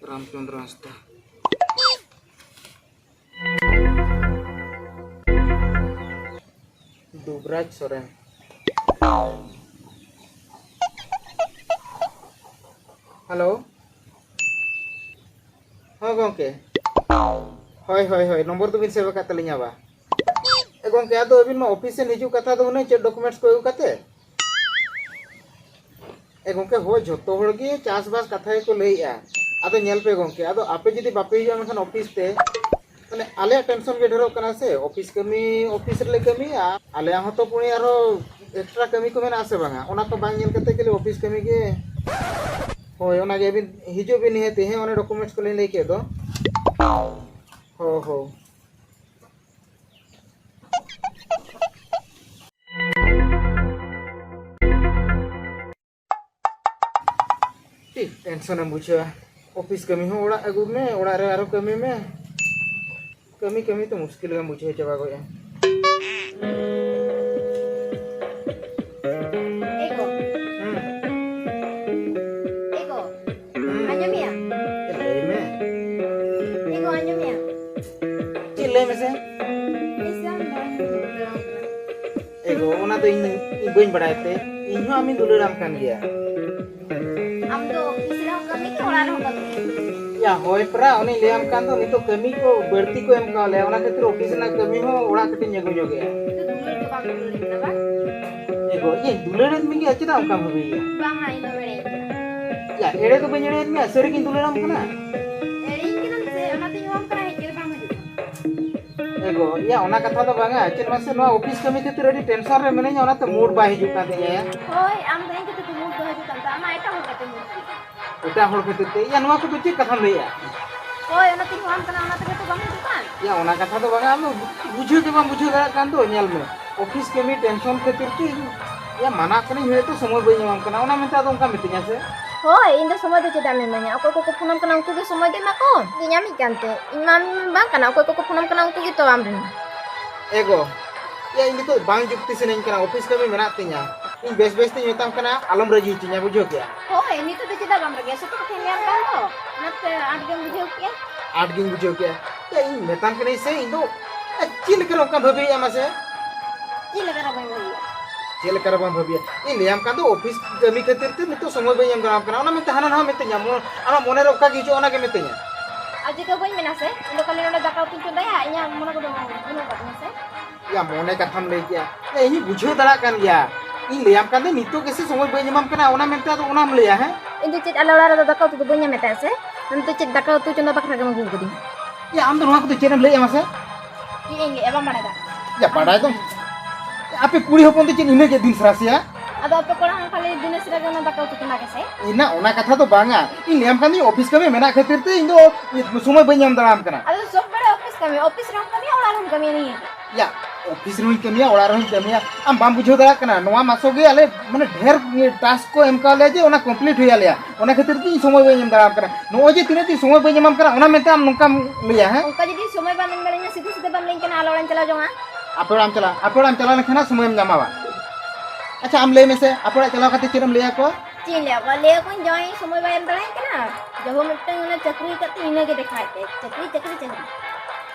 ᱨᱟᱢᱪᱚᱸᱫᱽᱨᱚ ᱦᱟᱸᱥᱫᱟ᱾ ᱫᱩᱵᱨᱟᱡᱽ ᱥᱚᱨᱮᱱ᱾ ᱦᱮᱞᱳ᱾ ᱦᱳᱭ ᱜᱚᱢᱠᱮ᱾ ᱦᱳᱭ, ᱦᱳᱭ, ᱦᱳᱭ, ᱱᱚᱢᱵᱚᱨ ᱫᱚᱵᱤᱱ ᱥᱮᱵᱷ ᱟᱠᱟᱫ ᱛᱟᱹᱞᱤᱧᱟ ᱵᱟ? ᱮ ᱜᱚᱢᱠᱮ, ᱟᱫᱚ ᱟᱹᱵᱤᱱ ᱢᱟ ᱚᱯᱷᱤᱥ ᱥᱮᱱ ᱦᱤᱡᱩᱜ ᱠᱟᱛᱷᱟ ᱫᱚ ᱦᱩᱱᱟᱹᱝ, ᱪᱮᱫ documents ᱠᱚ ᱟᱹᱜᱩ ᱠᱟᱛᱮ? ᱮ ᱜᱚᱢᱠᱮ, ᱦᱳᱭ, ᱡᱷᱚᱛᱚ ᱦᱚᱲ ᱜᱮ ᱪᱟᱥᱵᱟᱥ ᱠᱟᱛᱷᱟ ᱜᱮᱠᱚ ᱞᱟᱹᱭᱮᱜᱼᱟ᱾ ᱟᱫᱚ ᱧᱮᱞ ᱯᱮ ᱜᱚᱢᱠᱮ, ᱟᱫᱚ ᱟᱯᱮ ᱡᱩᱫᱤ ᱵᱟᱯᱮ ᱦᱤᱡᱩᱜᱼᱟ ᱢᱮᱱᱠᱷᱟᱱ ᱚᱯᱷᱤᱥ ᱛᱮ, ᱢᱟᱱᱮ ᱟᱞᱮᱭᱟᱜ ᱴᱮᱱᱥᱚᱱ ᱜᱮ ᱰᱷᱮᱨᱚᱜ ᱠᱟᱱᱟ ᱥᱮ, ᱚᱯᱷᱤᱥ ᱠᱟᱹᱢᱤ ᱚᱯᱷᱤᱥ ᱨᱮᱞᱮ ᱠᱟᱹᱢᱤᱭᱟ, ᱟᱞᱮᱭᱟᱜ ᱦᱚᱸᱛᱚ ᱯᱩᱱᱤ ᱟᱨᱦᱚᱸ ᱮᱠᱥᱴᱨᱟ ᱠᱟᱹᱢᱤ ᱠᱚ ᱢᱮᱱᱟᱜᱼᱟ ᱥᱮ ᱵᱟᱝᱟ? ᱚᱱᱟ ᱠᱚ ᱵᱟᱝ ᱧᱮᱞ ᱠᱟᱛᱮ ᱠᱷᱟᱹᱞᱤ ᱚᱯᱷᱤᱥ ᱠᱟᱹᱢᱤ ᱜᱮ᱾ ᱦᱳᱭ, ᱚᱱᱟᱜᱮ ᱟᱹᱵᱤᱱ ᱦᱤᱡᱩᱜ ᱵᱤᱱ ᱱᱤᱦᱟᱹᱛᱤ, ᱦᱮᱸ, ᱚᱱᱮ documents ᱠᱚᱞᱤᱧ ᱞᱟᱹᱭ ᱠᱮᱫ ᱫᱚ᱾ ᱦᱳ, ᱦᱳ᱾ ᱴᱮᱱᱥᱚᱱ ᱮᱢ ᱵᱩᱡᱷᱟᱹᱣᱟ᱾ ᱚᱯᱷᱤᱥ ᱠᱟᱹᱢᱤ ᱦᱚᱸ ᱚᱲᱟᱜ ᱟᱹᱜᱩᱭ ᱢᱮ, ᱚᱲᱟᱜ ᱨᱮ ᱟᱨᱦᱚᱸ ᱠᱟᱹᱢᱤ ᱢᱮ᱾ ᱠᱟᱹᱢᱤ ᱠᱟᱹᱢᱤ ᱛᱮ ᱢᱩᱥᱠᱤᱞ ᱜᱮᱢ ᱵᱩᱡᱷᱟᱹᱣ ᱪᱟᱵᱟ ᱜᱚᱫᱼᱟ᱾ ᱮ ᱜᱚ᱾ ᱦᱩᱸ᱾ ᱮ ᱜᱚ᱾ ᱦᱩᱸ᱾ ᱟᱸᱡᱚᱢᱮᱭᱟ? ᱮ, ᱞᱟᱹᱭ ᱢᱮ᱾ ᱮ ᱜᱚ, ᱟᱸᱡᱚᱢᱮᱭᱟ? ᱪᱮᱫ ᱞᱟᱹᱭ ᱢᱮᱥᱮ? ᱮ ᱜᱚ, ᱚᱱᱟ ᱫᱚ ᱤᱧ, ᱤᱧ ᱵᱟᱹᱧ ᱵᱟᱲᱟᱭ ᱛᱮ, ᱤᱧ ᱦᱚᱸ ᱟᱢᱤᱧ ᱫᱩᱞᱟᱹᱲᱟᱢ ᱠᱟᱱ ᱜᱮᱭᱟ᱾ ᱟᱢ ᱫᱚ ᱚᱯᱷᱤᱥ ᱨᱮᱦᱚᱸ ᱠᱟᱹᱢᱤ ᱜᱮ, ᱚᱲᱟᱜ ᱨᱮᱦᱚᱸ ᱠᱟᱹᱢᱤ ᱜᱮ᱾ ᱭᱟ, ᱦᱳᱭ ᱯᱮᱨᱟ, ᱚᱱᱮᱧ ᱞᱟᱹᱭᱟᱢ ᱠᱟᱱ ᱫᱚ, ᱱᱤᱛᱚᱜ ᱠᱟᱹᱢᱤ ᱠᱚ ᱵᱟᱹᱲᱛᱤ ᱠᱚ ᱮᱢ ᱠᱟᱣ ᱞᱮᱭᱟ, ᱚᱱᱟ ᱠᱷᱟᱹᱛᱤᱨ ᱚᱯᱷᱤᱥ ᱨᱮᱱᱟᱜ ᱠᱟᱹᱢᱤ ᱦᱚᱸ ᱚᱲᱟᱜ ᱠᱟᱹᱴᱤᱡ ᱤᱧ ᱟᱹᱜᱩ ᱧᱚᱜᱮᱜᱼᱟ᱾ ᱤᱧ ᱫᱚ ᱫᱩᱞᱟᱹᱲ ᱫᱚ ᱵᱟᱢ ᱫᱩᱞᱟᱹᱲᱤᱧ ᱠᱟᱱᱟ ᱵᱟᱝ? ᱮ ᱜᱚ, ᱤᱧ ᱫᱩᱞᱟᱹᱲᱮᱫ ᱢᱮᱜᱮᱭᱟ, ᱪᱮᱫᱟᱜ ᱚᱱᱠᱟᱢ ᱵᱷᱟᱵᱤᱭᱮᱫᱼᱟ? ᱵᱟᱝᱟ, ᱤᱧ ᱫᱚ ᱮᱲᱮᱭᱤᱧ ᱠᱟᱱᱟ᱾ ᱭᱟ, ᱮᱲᱮ ᱫᱚ ᱵᱟᱹᱧ ᱮᱲᱮᱭᱮᱫ ᱢᱮᱭᱟ, ᱥᱟᱹᱨᱤᱜᱤᱧ ᱫᱩᱞᱟᱹᱲᱟᱢ ᱠᱟᱱᱟ᱾ ᱮᱲᱮᱭᱤᱧ ᱠᱟᱱᱟᱢ ᱥᱮ, ᱚᱱᱟᱛᱤᱧ ᱦᱚᱦᱚᱣᱟᱢ ᱠᱟᱱᱟ, ᱦᱮᱡ ᱠᱟᱛᱮ ᱵᱟᱢ ᱦᱤᱡᱩᱜ ᱠᱟᱱᱟ᱾ ᱮ ᱜᱚ, ᱭᱟ, ᱚᱱᱟ ᱠᱟᱛᱷᱟ ᱫᱚ ᱵᱟᱝᱟ, ᱪᱮᱫ ᱢᱟᱥᱮ, ᱱᱚᱣᱟ ᱚᱯᱷᱤᱥ ᱠᱟᱹᱢᱤ ᱠᱷᱟᱹᱛᱤᱨ ᱟᱹᱰᱤ ᱴᱮᱱᱥᱚᱱ ᱨᱮ ᱢᱤᱱᱟᱹᱧᱟ, ᱚᱱᱟᱛᱮ ᱢᱩᱰ ᱵᱟᱭ ᱦᱤᱡᱩᱜ ᱠᱟᱱ ᱛᱤᱧᱟᱹ᱾ ᱦᱳᱭ, ᱟᱢ ᱫᱚ ᱤᱧ ᱠᱷᱟᱹᱛᱤᱨ ᱛᱮ ᱢᱩᱰ ᱫᱚ ᱦᱤᱡᱩᱜ ᱠᱟᱱ ᱛᱟᱢᱟ, ᱟᱢᱟᱜ ᱮᱴᱟᱜ ᱦᱚᱲ ᱠᱟᱛᱮ ᱢᱩᱰ ᱦᱤᱡᱩᱜ ᱠᱟᱱᱟ᱾ ᱮᱴᱟᱜ ᱦᱚᱲ ᱠᱷᱟᱹᱛᱤᱨ ᱛᱮ? ᱭᱟ, ᱱᱚᱣᱟ ᱠᱚᱫᱚ ᱪᱮᱫ ᱠᱟᱛᱷᱟᱢ ᱞᱟᱹᱭᱮᱜᱼᱟ? ᱦᱳᱭ, ᱚᱱᱟᱛᱤᱧ ᱦᱚᱦᱚᱣᱟᱢ ᱠᱟᱱᱟ, ᱚᱱᱟ ᱛᱮᱜᱮ ᱛᱚ ᱵᱟᱢ ᱦᱤᱡᱩᱜ ᱠᱟᱱ᱾ ᱭᱟ, ᱚᱱᱟ ᱠᱟᱛᱷᱟ ᱫᱚ ᱵᱟᱝᱟ, ᱟᱢ ᱫᱚ ᱵᱩᱡᱷᱟᱹᱣ ᱜᱮ ᱵᱟᱢ ᱵᱩᱡᱷᱟᱹᱣ ᱫᱟᱲᱮᱭᱟᱜ ᱠᱟᱱ ᱫᱚ᱾ ᱧᱮᱞ ᱢᱮ, ᱚᱯᱷᱤᱥ ᱠᱟᱹᱢᱤ ᱴᱮᱱᱥᱚᱱ ᱠᱷᱟᱹᱛᱤᱨ ᱛᱮ, ᱭᱟ, ᱢᱟᱱᱟ ᱠᱟᱹᱱᱟᱹᱧ, ᱦᱚᱭᱛᱳ ᱥᱚᱢᱚᱭ ᱵᱟᱹᱧ ᱮᱢᱟᱢ ᱠᱟᱱᱟ, ᱚᱱᱟ ᱢᱮᱱᱛᱮ ᱟᱫᱚ ᱚᱱᱠᱟᱢ ᱢᱤᱛᱟᱹᱧᱟ ᱥᱮ? ᱦᱳᱭ, ᱤᱧ ᱫᱚ ᱥᱚᱢᱚᱭ ᱫᱚ ᱪᱮᱫᱟᱜ ᱮᱢ ᱤᱢᱟᱹᱧᱟ? ᱚᱠᱚᱭ ᱠᱚᱠᱚ ᱯᱷᱳᱱᱟᱢ ᱠᱟᱱᱟ, ᱩᱱᱠᱩ ᱜᱮ ᱥᱚᱢᱚᱭ ᱫᱚ ᱮᱢᱟ ᱠᱚᱢ᱾ ᱤᱧ ᱟᱢᱤᱡ ᱠᱟᱱᱛᱮ, ᱤᱧ ᱢᱟ ᱟᱢᱤᱡ ᱵᱟᱝ ᱠᱟᱱᱟ, ᱚᱠᱚᱭ ᱠᱚᱠᱚ ᱯᱷᱳᱱᱟᱢ ᱠᱟᱱᱟ, ᱩᱱᱠᱩ ᱜᱮᱛᱚ ᱟᱢ ᱨᱮᱱ᱾ ᱮ ᱜᱚ, ᱭᱟ, ᱤᱧ ᱱᱤᱛᱚᱜ ᱵᱟᱝ ᱡᱩᱠᱛᱤ ᱥᱟᱱᱟᱧ ᱠᱟᱱᱟ, ᱚᱯᱷᱤᱥ ᱠᱟᱹᱢᱤ ᱢᱮᱱᱟᱜ ᱛᱤᱧᱟ᱾ ᱤᱧ ᱵᱮᱥ ᱵᱮᱥ ᱛᱤᱧ ᱢᱮᱛᱟᱢ ᱠᱟᱱᱟ, ᱟᱞᱚᱢ ᱨᱟᱹᱜᱤ ᱦᱚᱪᱚᱧᱟ, ᱵᱩᱡᱷᱟᱹᱣ ᱠᱮᱜᱼᱟ? ᱦᱳᱭ, ᱱᱤᱛᱚᱜ ᱫᱚ ᱪᱮᱫᱟᱜ ᱵᱟᱢ ᱨᱟᱹᱜᱤᱭᱟ? ᱥᱮᱛᱟᱜ ᱠᱷᱚᱱ ᱧᱮᱞ ᱠᱟᱱ ᱫᱚ, ᱚᱱᱟᱛᱮ ᱟᱸᱴ ᱜᱮᱢ ᱵᱩᱡᱷᱟᱹᱣ ᱠᱮᱜᱼᱟ᱾ ᱟᱸᱴ ᱜᱤᱧ ᱵᱩᱡᱷᱟᱹᱣ ᱠᱮᱜᱼᱟ᱾ ᱭᱟ, ᱤᱧ ᱢᱮᱛᱟᱢ ᱠᱟᱹᱱᱟᱹᱧ ᱥᱮ, ᱤᱧ ᱫᱚ, ᱮ, ᱪᱮᱫ ᱞᱮᱠᱟᱨᱮ ᱚᱱᱠᱟᱢ ᱵᱷᱟᱹᱵᱤᱭᱮᱜᱼᱟ ᱢᱟᱥᱮ? ᱪᱮᱫ ᱞᱮᱠᱟᱨᱮ ᱵᱟᱹᱧ ᱵᱷᱟᱹᱵᱤᱭᱟ? ᱪᱮᱫ ᱞᱮᱠᱟᱨᱮ ᱵᱟᱢ ᱵᱷᱟᱹᱵᱤᱭᱟ? ᱤᱧ ᱞᱟᱹᱭᱟᱢ ᱠᱟᱱ ᱫᱚ, ᱚᱯᱷᱤᱥ ᱠᱟᱹᱢᱤ ᱠᱷᱟᱹᱛᱤᱨ ᱛᱮ ᱱᱤᱛᱚᱜ ᱥᱚᱢᱚᱭ ᱵᱟᱹᱧ ᱮᱢ ᱫᱟᱲᱮᱭᱟᱢ ᱠᱟᱱᱟ, ᱚᱱᱟ ᱢᱮᱱᱛᱮ ᱦᱟᱱᱟ ᱱᱟᱣᱟ ᱢᱤᱛᱟᱹᱧᱟ, ᱢᱚ-, ᱟᱢᱟᱜ ᱢᱚᱱᱮᱨᱮ ᱚᱠᱟ ᱜᱮ ᱦᱤᱡᱩᱜᱼᱟ, ᱚᱱᱟ ᱜᱮ ᱢᱤᱛᱟᱹᱧᱟ᱾ ᱟᱨ ᱪᱤᱠᱟᱹ ᱵᱟᱹᱧ ᱢᱮᱱᱟ ᱥᱮ, ᱤᱧ ᱫᱚ ᱠᱷᱟᱹᱞᱤ ᱱᱚᱰᱮ ᱫᱟᱠᱟ ᱩᱛᱩᱧ ᱪᱚᱸᱫᱟᱭᱟ, ᱤᱧᱟᱹᱜ ᱢᱚᱱᱮ ᱠᱚᱫᱚ ᱵᱟᱹᱱᱩᱜ ᱟᱠᱟᱫ ᱛᱤᱧᱟᱹ ᱥᱮ᱾ ᱭᱟ, ᱢᱚᱱᱮ ᱠᱟᱛᱷᱟᱢ ᱞᱟᱹᱭ ᱠᱮᱜᱼᱟ᱾ ᱭᱟ, ᱤᱧᱤᱧ ᱵᱩᱡᱷᱟᱹᱣ ᱫᱟᱲᱮᱭᱟᱜ ᱠᱟᱱ ᱜᱮᱭᱟ᱾ ᱤᱧ ᱞᱟᱹᱭᱟᱢ ᱠᱟᱱ ᱫᱚ, ᱱᱤᱛᱚᱜ ᱜᱮᱥᱮ ᱥᱚᱢᱚᱭ ᱵᱟᱹᱧ ᱮᱢᱟᱢ ᱠᱟᱱᱟ, ᱚᱱᱟ ᱢᱮᱱᱛᱮ ᱟᱫᱚ ᱚᱱᱟᱢ ᱞᱟᱹᱭᱟ, ᱦᱮᱸ? ᱤᱧ ᱫᱚ ᱪᱮᱫ ᱟᱞᱮ ᱚᱲᱟᱜ ᱨᱮᱫᱚ ᱫᱟᱠᱟ ᱩᱛᱩ ᱫᱚ ᱵᱟᱹᱧ ᱧᱟᱢᱮᱫ ᱛᱟᱦᱮᱸᱫ ᱥᱮ? ᱟᱢ ᱫᱚ ᱪᱮᱫ ᱫᱟᱠᱟ ᱩᱛᱩ ᱪᱚᱸᱫᱟ ᱵᱟᱠᱷᱨᱟ ᱜᱮᱢ ᱟᱹᱜᱩ ᱟᱠᱟᱫᱤᱧᱟ? ᱭᱟ, ᱟᱢ ᱫᱚ ᱱᱚᱣᱟ ᱠᱚᱫᱚ ᱪᱮᱫ ᱮᱢ ᱞᱟᱹᱭᱮᱜᱼᱟ ᱢᱟᱥᱮ? ᱪᱮᱫ ᱤᱧ ᱞᱟᱹᱭᱟ, ᱵᱟᱢ ᱵᱟᱲᱟᱭ ᱫᱟ? ᱭᱟ, ᱵᱟᱲᱟᱭ ᱫᱚ ᱟᱯᱮ ᱠᱩᱲᱤ ᱦᱚᱯᱚᱱ ᱫᱚ ᱪᱮᱫ ᱤᱱᱟᱹ ᱜᱮ ᱫᱤᱱ ᱥᱟᱨᱟ ᱥᱮᱭᱟ? ᱟᱫᱚ ᱟᱯᱮ ᱠᱚᱲᱟ ᱦᱚᱸ ᱠᱷᱟᱹᱞᱤ ᱫᱤᱱᱟᱹ ᱥᱟᱨᱟ ᱜᱮ ᱚᱱᱟ ᱫᱟᱠᱟ ᱩᱛᱩ ᱪᱚᱸᱫᱟ ᱜᱮᱥᱮ? ᱤᱧ ᱱᱟ ᱚᱱᱟ ᱠᱟᱛᱷᱟ ᱫᱚ ᱵᱟᱝᱟ, ᱤᱧ ᱞᱟᱹᱭᱟᱢ ᱠᱟᱱ ᱫᱩᱧ ᱚᱯᱷᱤᱥ ᱠᱟᱹᱢᱤ ᱢᱮᱱᱟᱜ ᱠᱷᱟᱹᱛᱤᱨ ᱛᱮ ᱤᱧ ᱫᱚ ᱥᱚᱢᱚᱭ ᱵᱟᱹᱧ ᱧᱟᱢ ᱫᱟᱲᱮᱭᱟᱢ ᱠᱟᱱᱟ᱾ ᱟᱫᱚ ᱥᱚᱵ ᱵᱮᱲᱟ ᱚᱯᱷᱤᱥ ᱠᱟᱹᱢᱤ, ᱚᱯᱷᱤᱥ ᱨᱮᱦᱚᱸᱢ ᱠᱟᱹᱢᱤᱭᱟ, ᱚᱲᱟᱜ ᱨᱮᱦᱚᱸᱢ ᱠᱟᱹᱢᱤᱭᱟ, ᱱᱤᱭᱟᱹ ᱜᱮ᱾ ᱭᱟ, ᱚᱯᱷᱤᱥ ᱨᱮᱦᱚᱸᱧ ᱠᱟᱹᱢᱤᱭᱟ, ᱚᱲᱟᱜ ᱨᱮᱦᱚᱸᱧ ᱠᱟᱹᱢᱤᱭᱟ᱾ ᱟᱢ ᱵᱟᱢ ᱵᱩᱡᱷᱟᱹᱣ ᱫᱟᱲᱮᱭᱟᱜ ᱠᱟᱱᱟ, ᱱᱚᱣᱟ ᱢᱟᱥᱚ ᱜᱮ ᱟᱞᱮ ᱢᱟᱱᱮ ᱰᱷᱮᱨ ᱴᱟᱥᱠ ᱠᱚ ᱮᱢ ᱠᱟᱣ ᱞᱮᱭᱟ ᱡᱮ ᱚᱱᱟ ᱠᱚᱢᱯᱞᱤᱴ ᱦᱩᱭ ᱟᱞᱮᱭᱟ, ᱚᱱᱟ ᱠᱷᱟᱹᱛᱤᱨ ᱛᱮ ᱤᱧ ᱥᱚᱢᱚᱭ ᱵᱟᱹᱧ ᱮᱢ ᱫᱟᱲᱮᱭᱟᱢ ᱠᱟᱱᱟ᱾ ᱱᱚᱜᱼᱚᱭ ᱡᱮ ᱛᱤᱱᱟᱹᱜ ᱫᱤᱱ ᱥᱚᱢᱚᱭ ᱵᱟᱹᱧ ᱮᱢᱟᱢ ᱠᱟᱱᱟ, ᱚᱱᱟ ᱢᱮᱱᱛᱮ ᱟᱢ ᱱᱚᱝᱠᱟᱢ ᱞᱟᱹᱭᱟ, ᱦᱮᱸ? ᱚᱱᱠᱟ ᱡᱩᱫᱤ ᱥᱚᱢᱚᱭ ᱵᱟᱢ ᱮᱢ ᱫᱟᱲᱮᱭᱟᱹᱧᱟ, ᱥᱤᱫᱷᱟᱹ ᱥᱤᱫᱷᱟᱹ ᱵᱟᱢ ᱞᱟᱹᱭᱟᱹᱧ ᱠᱟᱱᱟ, ᱟᱞᱮ ᱚᱲᱟᱜ ᱤᱧ ᱪᱟᱞᱟᱣ ᱡᱚᱝᱟ᱾ ᱟᱯᱮ ᱚᱲᱟᱜ ᱮᱢ ᱪᱟᱞᱟᱜᱼᱟ, ᱟᱯᱮ ᱚᱲᱟᱜ ᱮᱢ ᱪᱟᱞᱟᱣ ᱞᱮᱱᱠᱷᱟᱱ ᱦᱟᱸᱜ ᱥᱚᱢᱚᱭᱮᱢ ᱧᱟᱢᱟ ᱵᱟ? ᱟᱪᱪᱷᱟ, ᱟᱢ ᱞᱟᱹᱭ ᱢᱮᱥᱮ, ᱟᱯᱮ ᱚᱲᱟᱜ ᱪᱟᱞᱟᱣ ᱠᱟᱛᱮ ᱪᱮᱫ ᱮᱢ ᱞᱟᱹᱭ ᱟᱠᱚᱣᱟ? ᱪᱮᱫ ᱤᱧ ᱞᱟᱹᱭ ᱟᱠᱚᱣᱟ? ᱞᱟᱹᱭ ᱟᱠᱚᱣᱟᱧ ᱡᱟᱶᱟᱭ ᱥᱚᱢᱚᱭ ᱵᱟᱭ ᱮᱢ ᱫᱟᱲᱮᱭᱟᱹᱧ ᱠᱟᱱᱟ, ᱡᱟᱦᱳ ᱢᱤᱫᱴᱟᱝ ᱚᱱᱟ ᱪᱟᱹᱠᱨᱤ ᱠᱟᱛᱮ ᱤᱱᱟᱹᱜᱮ ᱫᱮᱠᱷᱟᱣᱮᱫ ᱛᱟᱭ, ᱪᱟᱹᱠᱨᱤ, ᱪᱟᱹᱠᱨᱤ, ᱪᱟᱹᱠᱨᱤ᱾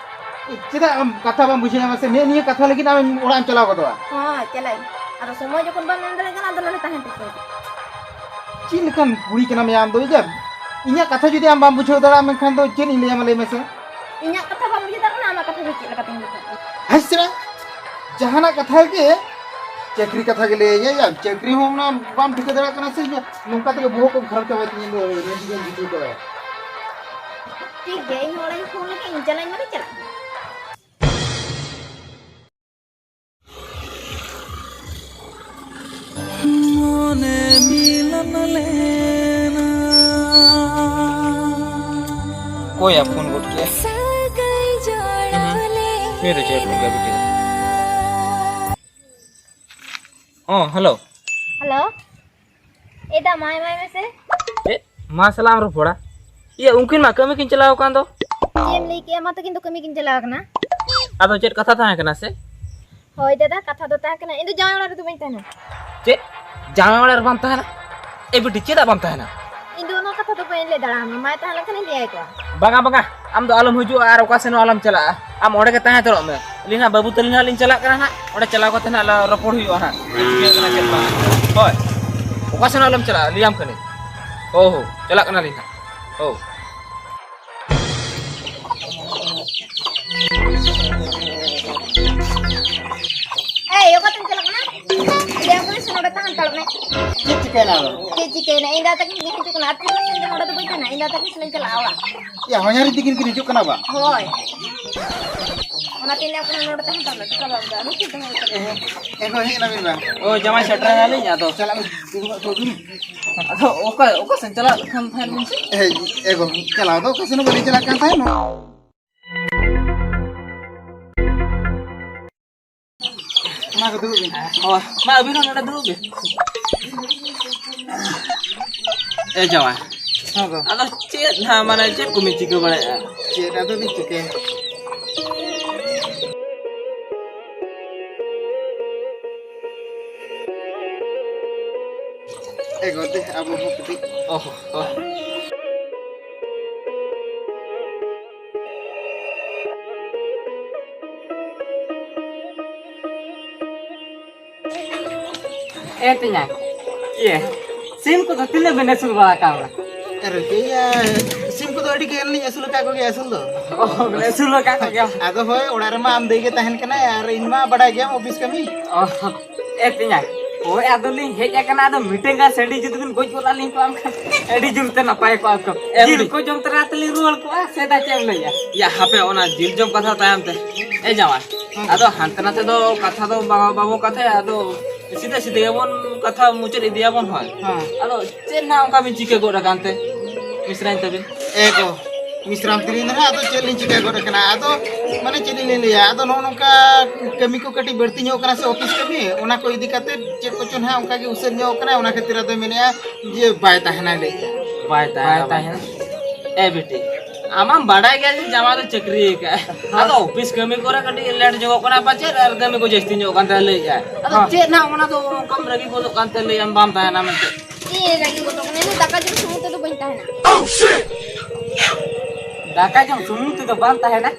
ᱪᱮᱫᱟᱜ ᱟᱢ ᱠᱟᱛᱷᱟ ᱵᱟᱢ ᱵᱩᱡᱷᱟᱹᱣᱟ? ᱢᱟᱥᱮ, ᱱᱮᱜ ᱱᱤᱭᱟᱹ ᱠᱟᱛᱷᱟ ᱞᱟᱹᱜᱤᱫ ᱟᱢ ᱚᱲᱟᱜ ᱮᱢ ᱪᱟᱞᱟᱣ ᱜᱚᱫᱚᱜᱼᱟ? ᱦᱚᱸ, ᱪᱟᱞᱟᱜ ᱟᱹᱧ᱾ ᱟᱫᱚ ᱥᱚᱢᱚᱭ ᱡᱚᱠᱷᱚᱱ ᱵᱟᱢ ᱮᱢ ᱫᱟᱲᱮᱭᱟᱜ ᱠᱟᱱᱟ, ᱟᱫᱚ ᱱᱚᱰᱮ ᱛᱟᱦᱮᱱ ᱴᱷᱤᱠ ᱢᱮ᱾ ᱪᱮᱫ ᱞᱮᱠᱟᱱ ᱠᱩᱲᱤ ᱠᱟᱱᱟᱢ ᱭᱟ ᱟᱢ ᱫᱚ? ᱤᱭᱟᱹ, ᱤᱧᱟᱹᱜ ᱠᱟᱛᱷᱟ ᱡᱩᱫᱤ ᱟᱢ ᱵᱟᱢ ᱵᱩᱡᱷᱟᱹᱣ ᱫᱟᱲᱮᱭᱟᱜᱼᱟ, ᱢᱮᱱᱠᱷᱟᱱ ᱫᱚ ᱪᱮᱫ ᱤᱧ ᱞᱟᱹᱭᱟᱢᱟ, ᱞᱟᱹᱭ ᱢᱮᱥᱮ? ᱤᱧᱟᱹᱜ ᱠᱟᱛᱷᱟ ᱵᱟᱢ ᱵᱩᱡᱷᱟᱹᱣ ᱫᱟᱲᱮᱭᱟᱜ ᱠᱟᱱᱟ, ᱟᱢᱟᱜ ᱠᱟᱛᱷᱟ ᱫᱚ ᱪᱮᱫ ᱞᱮᱠᱟᱛᱤᱧ ᱵᱩᱡᱷᱟᱹᱣᱟ? ᱦᱟᱭ ᱥᱮᱬᱟ, ᱡᱟᱦᱟᱱᱟᱜ ᱠᱟᱛᱷᱟ ᱜᱮ ᱪᱟᱹᱠᱨᱤ ᱠᱟᱛᱷᱟ ᱜᱮ ᱞᱟᱹᱭᱟᱭᱟ ᱭᱟ, ᱪᱟᱹᱠᱨᱤ ᱦᱚᱸ ᱚᱱᱟ ᱵᱟᱢ ᱴᱷᱤᱠᱟᱹ ᱫᱟᱲᱮᱭᱟᱜ ᱠᱟᱱᱟ ᱥᱮ? ᱱᱚᱝᱠᱟ ᱛᱮᱜᱮ ᱵᱚᱦᱚᱜ ᱠᱚᱢ ᱠᱷᱟᱨᱟᱯ ᱪᱟᱵᱟᱭ ᱛᱤᱧᱟ, ᱤᱧ ᱫᱚ ᱱᱤᱭᱟᱹ ᱡᱤᱭᱚᱱ ᱡᱤᱵᱚᱱ ᱫᱚ᱾ ᱴᱷᱤᱠ ᱜᱮᱭᱟ, ᱤᱧ ᱦᱚᱸ ᱚᱲᱟᱜ ᱤᱧ ᱯᱷᱳᱱ ᱞᱮᱜᱮ, ᱤᱧ ᱪᱟᱞᱟᱜ ᱟᱹᱧ, ᱢᱟᱱᱮ ᱪᱟᱞᱟᱜ ᱟᱹᱧ᱾ ᱢᱚᱱᱮ ᱢᱤᱞᱟᱱ ᱞᱮᱱᱟ᱾ ᱚᱠᱚᱭᱟ ᱯᱷᱳᱱ ᱜᱚᱫ ᱠᱮᱜᱼᱟ? ᱥᱟᱹᱜᱟᱹᱭ ᱡᱚᱲᱟᱣ ᱦᱩᱸ᱾ ᱞᱮᱱᱟ᱾ ᱱᱩᱭ ᱫᱚ ᱪᱮᱫ ᱯᱷᱳᱱ ᱜᱮ ᱵᱤᱴᱤ? ᱦᱚᱸ, ᱦᱮᱞᱳ᱾ ᱦᱮᱞᱳ᱾ ᱮᱫᱟ, ᱢᱟᱭ ᱢᱟᱭ ᱢᱮᱥᱮ᱾ ᱪᱮᱫ? ᱢᱟ ᱥᱟᱞᱟᱜ ᱮᱢ ᱨᱚᱯᱚᱲᱟ? ᱤᱭᱟᱹ, ᱩᱱᱠᱤᱱ ᱢᱟ ᱠᱟᱹᱢᱤ ᱠᱤᱱ ᱪᱟᱞᱟᱣ ᱟᱠᱟᱱ ᱫᱚ᱾ ᱪᱮᱫ ᱮᱢ ᱞᱟᱹᱭ ᱠᱮᱜᱼᱟ? ᱢᱟ ᱛᱟᱹᱠᱤᱱ ᱫᱚ ᱠᱟᱹᱢᱤ ᱠᱤᱱ ᱪᱟᱞᱟᱣ ᱟᱠᱟᱱᱟ᱾ ᱟᱫᱚ ᱪᱮᱫ ᱠᱟᱛᱷᱟ ᱛᱟᱦᱮᱸ ᱠᱟᱱᱟ ᱥᱮ? ᱦᱳᱭ ᱫᱟᱫᱟ, ᱠᱟᱛᱷᱟ ᱫᱚ ᱛᱟᱦᱮᱸ ᱠᱟᱱᱟ, ᱤᱧ ᱫᱚ ᱡᱟᱶᱟᱭ ᱚᱲᱟᱜ ᱨᱮᱫᱚ ᱵᱟᱹᱧ ᱛᱟᱦᱮᱱᱟ᱾ ᱪᱮᱫ? ᱡᱟᱶᱟᱭ ᱚᱲᱟᱜ ᱨᱮ ᱵᱟᱢ ᱛᱟᱦᱮᱱᱟ? ᱮ ᱵᱤᱴᱤ, ᱪᱮᱫᱟᱜ ᱵᱟᱢ ᱛᱟᱦᱮᱱᱟ? ᱤᱧ ᱫᱚ ᱚᱱᱟ ᱠᱟᱛᱷᱟ ᱫᱚ ᱵᱟᱹᱧ ᱞᱟᱹᱭ ᱫᱟᱲᱮᱭᱟᱢᱟ, ᱢᱟᱭ ᱛᱟᱦᱮᱸ ᱞᱮᱱᱠᱷᱟᱱ ᱤᱧ ᱞᱟᱹᱭ ᱟᱠᱚᱣᱟ᱾ ᱵᱟᱝᱟ, ᱵᱟᱝᱟ, ᱟᱢ ᱫᱚ ᱟᱞᱚᱢ ᱦᱤᱡᱩᱜᱼᱟ ᱟᱨ ᱚᱠᱟ ᱥᱮᱱ ᱦᱚᱸ ᱟᱞᱚᱢ ᱪᱟᱞᱟᱜᱼᱟ᱾ ᱟᱢ ᱚᱸᱰᱮ ᱜᱮ ᱛᱟᱦᱮᱸ ᱦᱟᱛᱟᱲᱚᱜ ᱢᱮ᱾ ᱟᱹᱞᱤᱧ ᱦᱟᱸᱜ ᱵᱟᱹᱵᱩ ᱛᱟᱹᱞᱤᱧ ᱦᱟᱸᱜ ᱞᱤᱧ ᱪᱟᱞᱟᱜ ᱠᱟᱱᱟ ᱦᱟᱸᱜ, ᱚᱸᱰᱮ ᱪᱟᱞᱟᱣ ᱠᱟᱛᱮ ᱦᱟᱸᱜ ᱞᱮ ᱨᱚᱯᱚᱲ ᱦᱩᱭᱩᱜᱼᱟ ᱦᱟᱸᱜ᱾ ᱪᱮᱫ ᱠᱟᱱᱟ ᱪᱮᱫ ᱵᱟᱝ? ᱦᱳᱭ, ᱚᱠᱟ ᱥᱮᱱ ᱦᱚᱸ ᱟᱞᱚᱢ ᱪᱟᱞᱟᱜᱼᱟ, ᱞᱟᱹᱭᱟᱢ ᱠᱟᱹᱱᱟᱹᱧ᱾ ᱦᱳ, ᱦᱳ, ᱪᱟᱞᱟᱜ ᱠᱟᱱᱟᱞᱤᱧ ᱦᱟᱸᱜ᱾ ᱦᱳ᱾ ᱮᱭ, ᱚᱠᱟᱛᱮᱢ ᱪᱟᱞᱟᱜ ᱠᱟᱱᱟ? ᱞᱟᱹᱭᱟᱢ ᱠᱟᱹᱱᱟᱹᱧ ᱥᱮ, ᱱᱚᱰᱮ ᱛᱟᱦᱮᱸ ᱦᱟᱛᱟᱲᱚᱜ ᱢᱮ᱾ ᱪᱮᱫ ᱪᱤᱠᱟᱹᱭᱮᱱᱟ ᱟᱫᱚ? ᱪᱮᱫ ᱪᱤᱠᱟᱹᱭᱮᱱᱟ? ᱤᱧ ᱫᱟᱫᱟ ᱛᱟᱹᱠᱤᱱ ᱠᱤᱱ ᱦᱤᱡᱩᱜ ᱠᱟᱱᱟ᱾ ᱟᱨ ᱛᱤᱱᱟᱹᱜ ᱥᱟᱺᱜᱤᱧ ᱫᱚ ᱱᱚᱰᱮ ᱫᱚ ᱵᱟᱹᱧ ᱛᱟᱦᱮᱱᱟ᱾ ᱤᱧ ᱫᱟᱫᱟ ᱛᱟᱹᱠᱤᱱ ᱥᱟᱞᱟᱜ ᱤᱧ ᱪᱟᱞᱟᱜᱼᱟ ᱚᱲᱟᱜ᱾ ᱭᱟ, ᱦᱚᱧᱦᱟᱨᱤᱧ ᱛᱤᱠᱤᱱ ᱠᱤᱱ ᱦᱤᱡᱩᱜ ᱠᱟᱱᱟ ᱵᱟ? ᱦᱳᱭ᱾ ᱚᱱᱟᱛᱮᱧ ᱞᱟᱹᱭᱟᱢ ᱠᱟᱱᱟ, ᱱᱚᱰᱮ ᱛᱟᱦᱮᱸ ᱦᱟᱛᱟᱲ ᱢᱮ᱾ ᱴᱷᱤᱠᱟ ᱵᱟᱝ? ᱟᱹᱰᱤ ᱪᱮᱫ ᱫᱚᱦᱚ ᱠᱟᱫᱟ᱾ ᱮ, ᱮ, ᱦᱮᱡ ᱮᱱᱟ ᱵᱤᱱ ᱵᱟ? ᱳ, ᱡᱟᱢᱟᱭ ᱥᱮᱴᱮᱨ ᱮᱱᱟᱞᱤᱧ, ᱟᱫᱚ᱾ ᱪᱟᱞᱟᱜ ᱢᱮ, ᱫᱩᱲᱩᱵ ᱟᱜ ᱛᱚ, ᱫᱩᱲᱩᱵ᱾ ᱟᱫᱚ ᱚᱠᱟ, ᱚᱠᱟ ᱥᱮᱱ ᱪᱟᱞᱟᱜ ᱠᱟᱱ ᱛᱟᱦᱮᱸᱫ ᱵᱤᱱ ᱥᱮ? ᱮ, ᱮ ᱜᱚ, ᱪᱟᱞᱟᱣ ᱫᱚ ᱚᱠᱟ ᱥᱮᱱ ᱦᱚᱸ ᱵᱟᱹᱞᱤᱧ ᱪᱟᱞᱟᱜ ᱠᱟᱱ ᱛᱟᱦᱮᱸᱫ᱾ ᱫᱩᱲᱩᱵ ᱵᱤᱱ᱾ ᱦᱳᱭ, ᱢᱟ ᱟᱹᱵᱤᱱ ᱦᱚᱸ ᱱᱚᱰᱮ ᱫᱩᱲᱩᱵ ᱵᱤᱱ᱾ ᱮ ᱡᱟᱶᱟᱭ, ᱦᱮᱸ ᱜᱚ᱾ ᱟᱫᱚ ᱪᱮᱫ ᱱᱟᱦᱟᱜ, ᱢᱟᱱᱮ ᱪᱮᱫ ᱠᱚᱵᱤᱱ ᱪᱤᱠᱟᱹ ᱵᱟᱲᱟᱭᱮᱫᱼᱟ? ᱪᱮᱫ ᱟᱫᱚ ᱞᱤᱧ ᱪᱤᱠᱟᱹᱭᱟ? ᱮ ᱜᱚ, ᱫᱮ, ᱟᱵᱚ ᱦᱚᱸ ᱠᱟᱹᱴᱤᱡ᱾ ᱚ ᱦᱚ᱾ ᱮ ᱛᱮᱧᱟᱝ, ᱤᱭᱟᱹ, ᱥᱤᱢ ᱠᱚᱫᱚ ᱛᱤᱱᱟᱹᱜ ᱵᱮᱱ ᱟᱹᱥᱩᱞ ᱵᱟᱲᱟ ᱟᱠᱟᱫ ᱠᱚᱣᱟ? ᱟᱨ ᱤᱭᱟᱹ, ᱥᱤᱢ ᱠᱚᱫᱚ ᱟᱹᱰᱤ ᱜᱟᱱ ᱞᱤᱧ ᱟᱹᱥᱩᱞ ᱟᱠᱟᱫ ᱠᱚᱜᱮᱭᱟ ᱟᱹᱥᱩᱞ ᱫᱚ᱾ ᱚ, ᱵᱮᱱ ᱟᱹᱥᱩᱞ ᱟᱠᱟᱫ ᱠᱚᱜᱮᱭᱟ᱾ ᱟᱫᱚ ᱦᱳᱭ, ᱚᱲᱟᱜ ᱨᱮᱢᱟ ᱟᱢ ᱫᱟᱹᱭ ᱜᱮ ᱛᱟᱦᱮᱱ ᱠᱟᱱᱟᱭ ᱟᱨ ᱤᱧ ᱢᱟ ᱵᱟᱰᱟᱭ ᱜᱮᱭᱟᱢ ᱚᱯᱷᱤᱥ ᱠᱟᱹᱢᱤ᱾ ᱚ, ᱮ ᱛᱮᱧᱟᱝ, ᱦᱳᱭ, ᱟᱫᱚ ᱞᱤᱧ ᱦᱮᱡ ᱟᱠᱟᱱᱟ, ᱟᱫᱚ ᱢᱤᱫᱴᱟᱝ ᱜᱟᱱ ᱥᱟᱺᱰᱤ ᱡᱩᱫᱤ ᱵᱤᱱ ᱜᱚᱡ ᱜᱚᱫ ᱟᱹᱞᱤᱧ ᱠᱚᱣᱟ ᱮᱱᱠᱷᱟᱱ ᱟᱹᱰᱤ ᱡᱳᱨ ᱛᱮ ᱱᱟᱯᱟᱭ ᱠᱚᱜᱼᱟ ᱛᱚ᱾ ᱮᱢ ᱡᱤᱞ ᱵᱤᱱ᱾ ᱠᱚ ᱡᱚᱢ ᱛᱚᱨᱟ ᱛᱮᱞᱤᱧ ᱨᱩᱣᱟᱹᱲ ᱠᱚᱜᱼᱟ, ᱥᱮ ᱫᱟ ᱪᱮᱫ ᱮᱢ ᱞᱟᱹᱭᱟ? ᱭᱟ, ᱦᱟᱯᱮ, ᱚᱱᱟ ᱡᱤᱞ ᱡᱚᱢ ᱠᱟᱛᱷᱟ ᱛᱟᱭᱚᱢ ᱛᱮ᱾ ᱮ ᱡᱟᱶᱟᱭ, ᱦᱮᱸ᱾ ᱟᱫᱚ ᱦᱟᱱᱛᱮ ᱱᱟᱛᱮ ᱫᱚ ᱠᱟᱛᱷᱟ ᱫᱚ ᱵᱟ-, ᱵᱟᱵᱚ ᱠᱟᱛᱷᱟᱭᱟ, ᱟᱫᱚ ᱥᱤᱫᱷᱟᱹ ᱥᱤᱫᱷᱟᱹ ᱜᱮᱵᱚᱱ ᱠᱟᱛᱷᱟ ᱢᱩᱪᱟᱹᱫ ᱤᱫᱤᱭᱟᱵᱚᱱ ᱦᱳᱭ᱾ ᱦᱮᱸ᱾ ᱟᱫᱚ ᱪᱮᱫ ᱱᱟᱦᱟᱜ ᱚᱱᱠᱟ ᱵᱤᱱ ᱪᱤᱠᱟᱹ ᱜᱚᱫ ᱟᱠᱟᱱ ᱛᱮ, ᱢᱤᱥᱨᱟᱧ ᱛᱟᱵᱤᱱ? ᱮ ᱜᱚ, ᱢᱤᱥᱨᱟᱢ ᱛᱤᱞᱤᱧ ᱫᱚ ᱱᱟᱦᱟᱜ ᱟᱫᱚ ᱪᱮᱫ ᱞᱤᱧ ᱪᱤᱠᱟᱹ ᱜᱚᱫ ᱟᱠᱟᱱᱟ? ᱟᱫᱚ ᱢᱟᱱᱮ ᱪᱮᱫ ᱞᱤᱧ ᱞᱟᱹᱭᱟ, ᱟᱫᱚ ᱱᱚᱜᱼᱚ ᱱᱚᱝᱠᱟ ᱠᱟᱹᱢᱤ ᱠᱚ ᱠᱟᱹᱴᱤᱡ ᱵᱟᱹᱲᱛᱤ ᱧᱚᱜ ᱠᱟᱱᱟ ᱥᱮ ᱚᱯᱷᱤᱥ ᱠᱟᱹᱢᱤ, ᱚᱱᱟ ᱠᱚ ᱤᱫᱤ ᱠᱟᱛᱮ ᱪᱮᱫ ᱠᱚᱪᱚ ᱱᱟᱦᱟᱜ ᱚᱱᱠᱟ ᱜᱮ ᱩᱥᱟᱹᱨ ᱧᱚᱜ ᱠᱟᱱᱟ, ᱚᱱᱟ ᱠᱷᱟᱹᱛᱤᱨ ᱟᱫᱚ ᱢᱮᱱᱮᱫᱼᱟ ᱡᱮ ᱵᱟᱭ ᱛᱟᱦᱮᱱᱟ ᱞᱟᱹᱭᱮᱫᱼᱟ᱾ ᱵᱟᱭ ᱛᱟᱦᱮᱱᱟ, ᱵᱟᱭ ᱵᱟᱭ ᱛᱟᱦᱮᱱᱟ᱾ ᱛᱟᱦᱮᱱᱟ᱾ ᱮ ᱵᱤᱴᱤ, ᱟᱢᱟᱢ ᱵᱟᱰᱟᱭ ᱜᱮᱭᱟ ᱡᱮ ᱡᱟᱶᱟᱭ ᱫᱚ ᱪᱟᱹᱠᱨᱤ ᱟᱠᱟᱫᱼᱟᱭ᱾ ᱦᱮᱸ᱾ ᱟᱫᱚ ᱚᱯᱷᱤᱥ ᱠᱟᱹᱢᱤ ᱠᱚᱨᱮ ᱠᱟᱹᱴᱤᱡ ᱞᱮᱴ ᱧᱚᱜᱚᱜ ᱠᱟᱱᱟ ᱯᱟᱪᱮᱫ, ᱟᱨ ᱠᱟᱹᱢᱤ ᱠᱚ ᱡᱟᱹᱥᱛᱤ ᱧᱚᱜ ᱠᱟᱱ ᱛᱟᱭᱟ ᱞᱟᱹᱭᱮᱫᱼᱟᱭ᱾ ᱟᱫᱚ ᱦᱮᱸ᱾ ᱪᱮᱫ ᱱᱟᱦᱟᱜ ᱚᱱᱟ ᱫᱚ ᱚᱱᱠᱟᱢ ᱨᱟᱹᱜᱤ ᱜᱚᱫᱚᱜ ᱠᱟᱱ ᱛᱮ ᱞᱟᱹᱭᱟᱢ ᱵᱟᱢ ᱛᱟᱦᱮᱱᱟ ᱢᱮᱱᱛᱮ? ᱪᱮᱫ ᱨᱟᱹᱜᱤ ᱜᱚᱫᱚᱜ ᱠᱟᱱᱟ? ᱤᱧ ᱫᱚ ᱫᱟᱠᱟ ᱡᱚᱢ ᱥᱩᱢᱩᱝ ᱛᱮᱫᱚ ᱵᱟᱹᱧ ᱛᱟᱦᱮᱱᱟ᱾ ᱫᱟᱠᱟ ᱡᱚᱢ ᱥᱩᱢᱩᱝ ᱛᱮᱫᱚ ᱵᱟᱢ ᱛᱟᱦᱮᱱᱟ?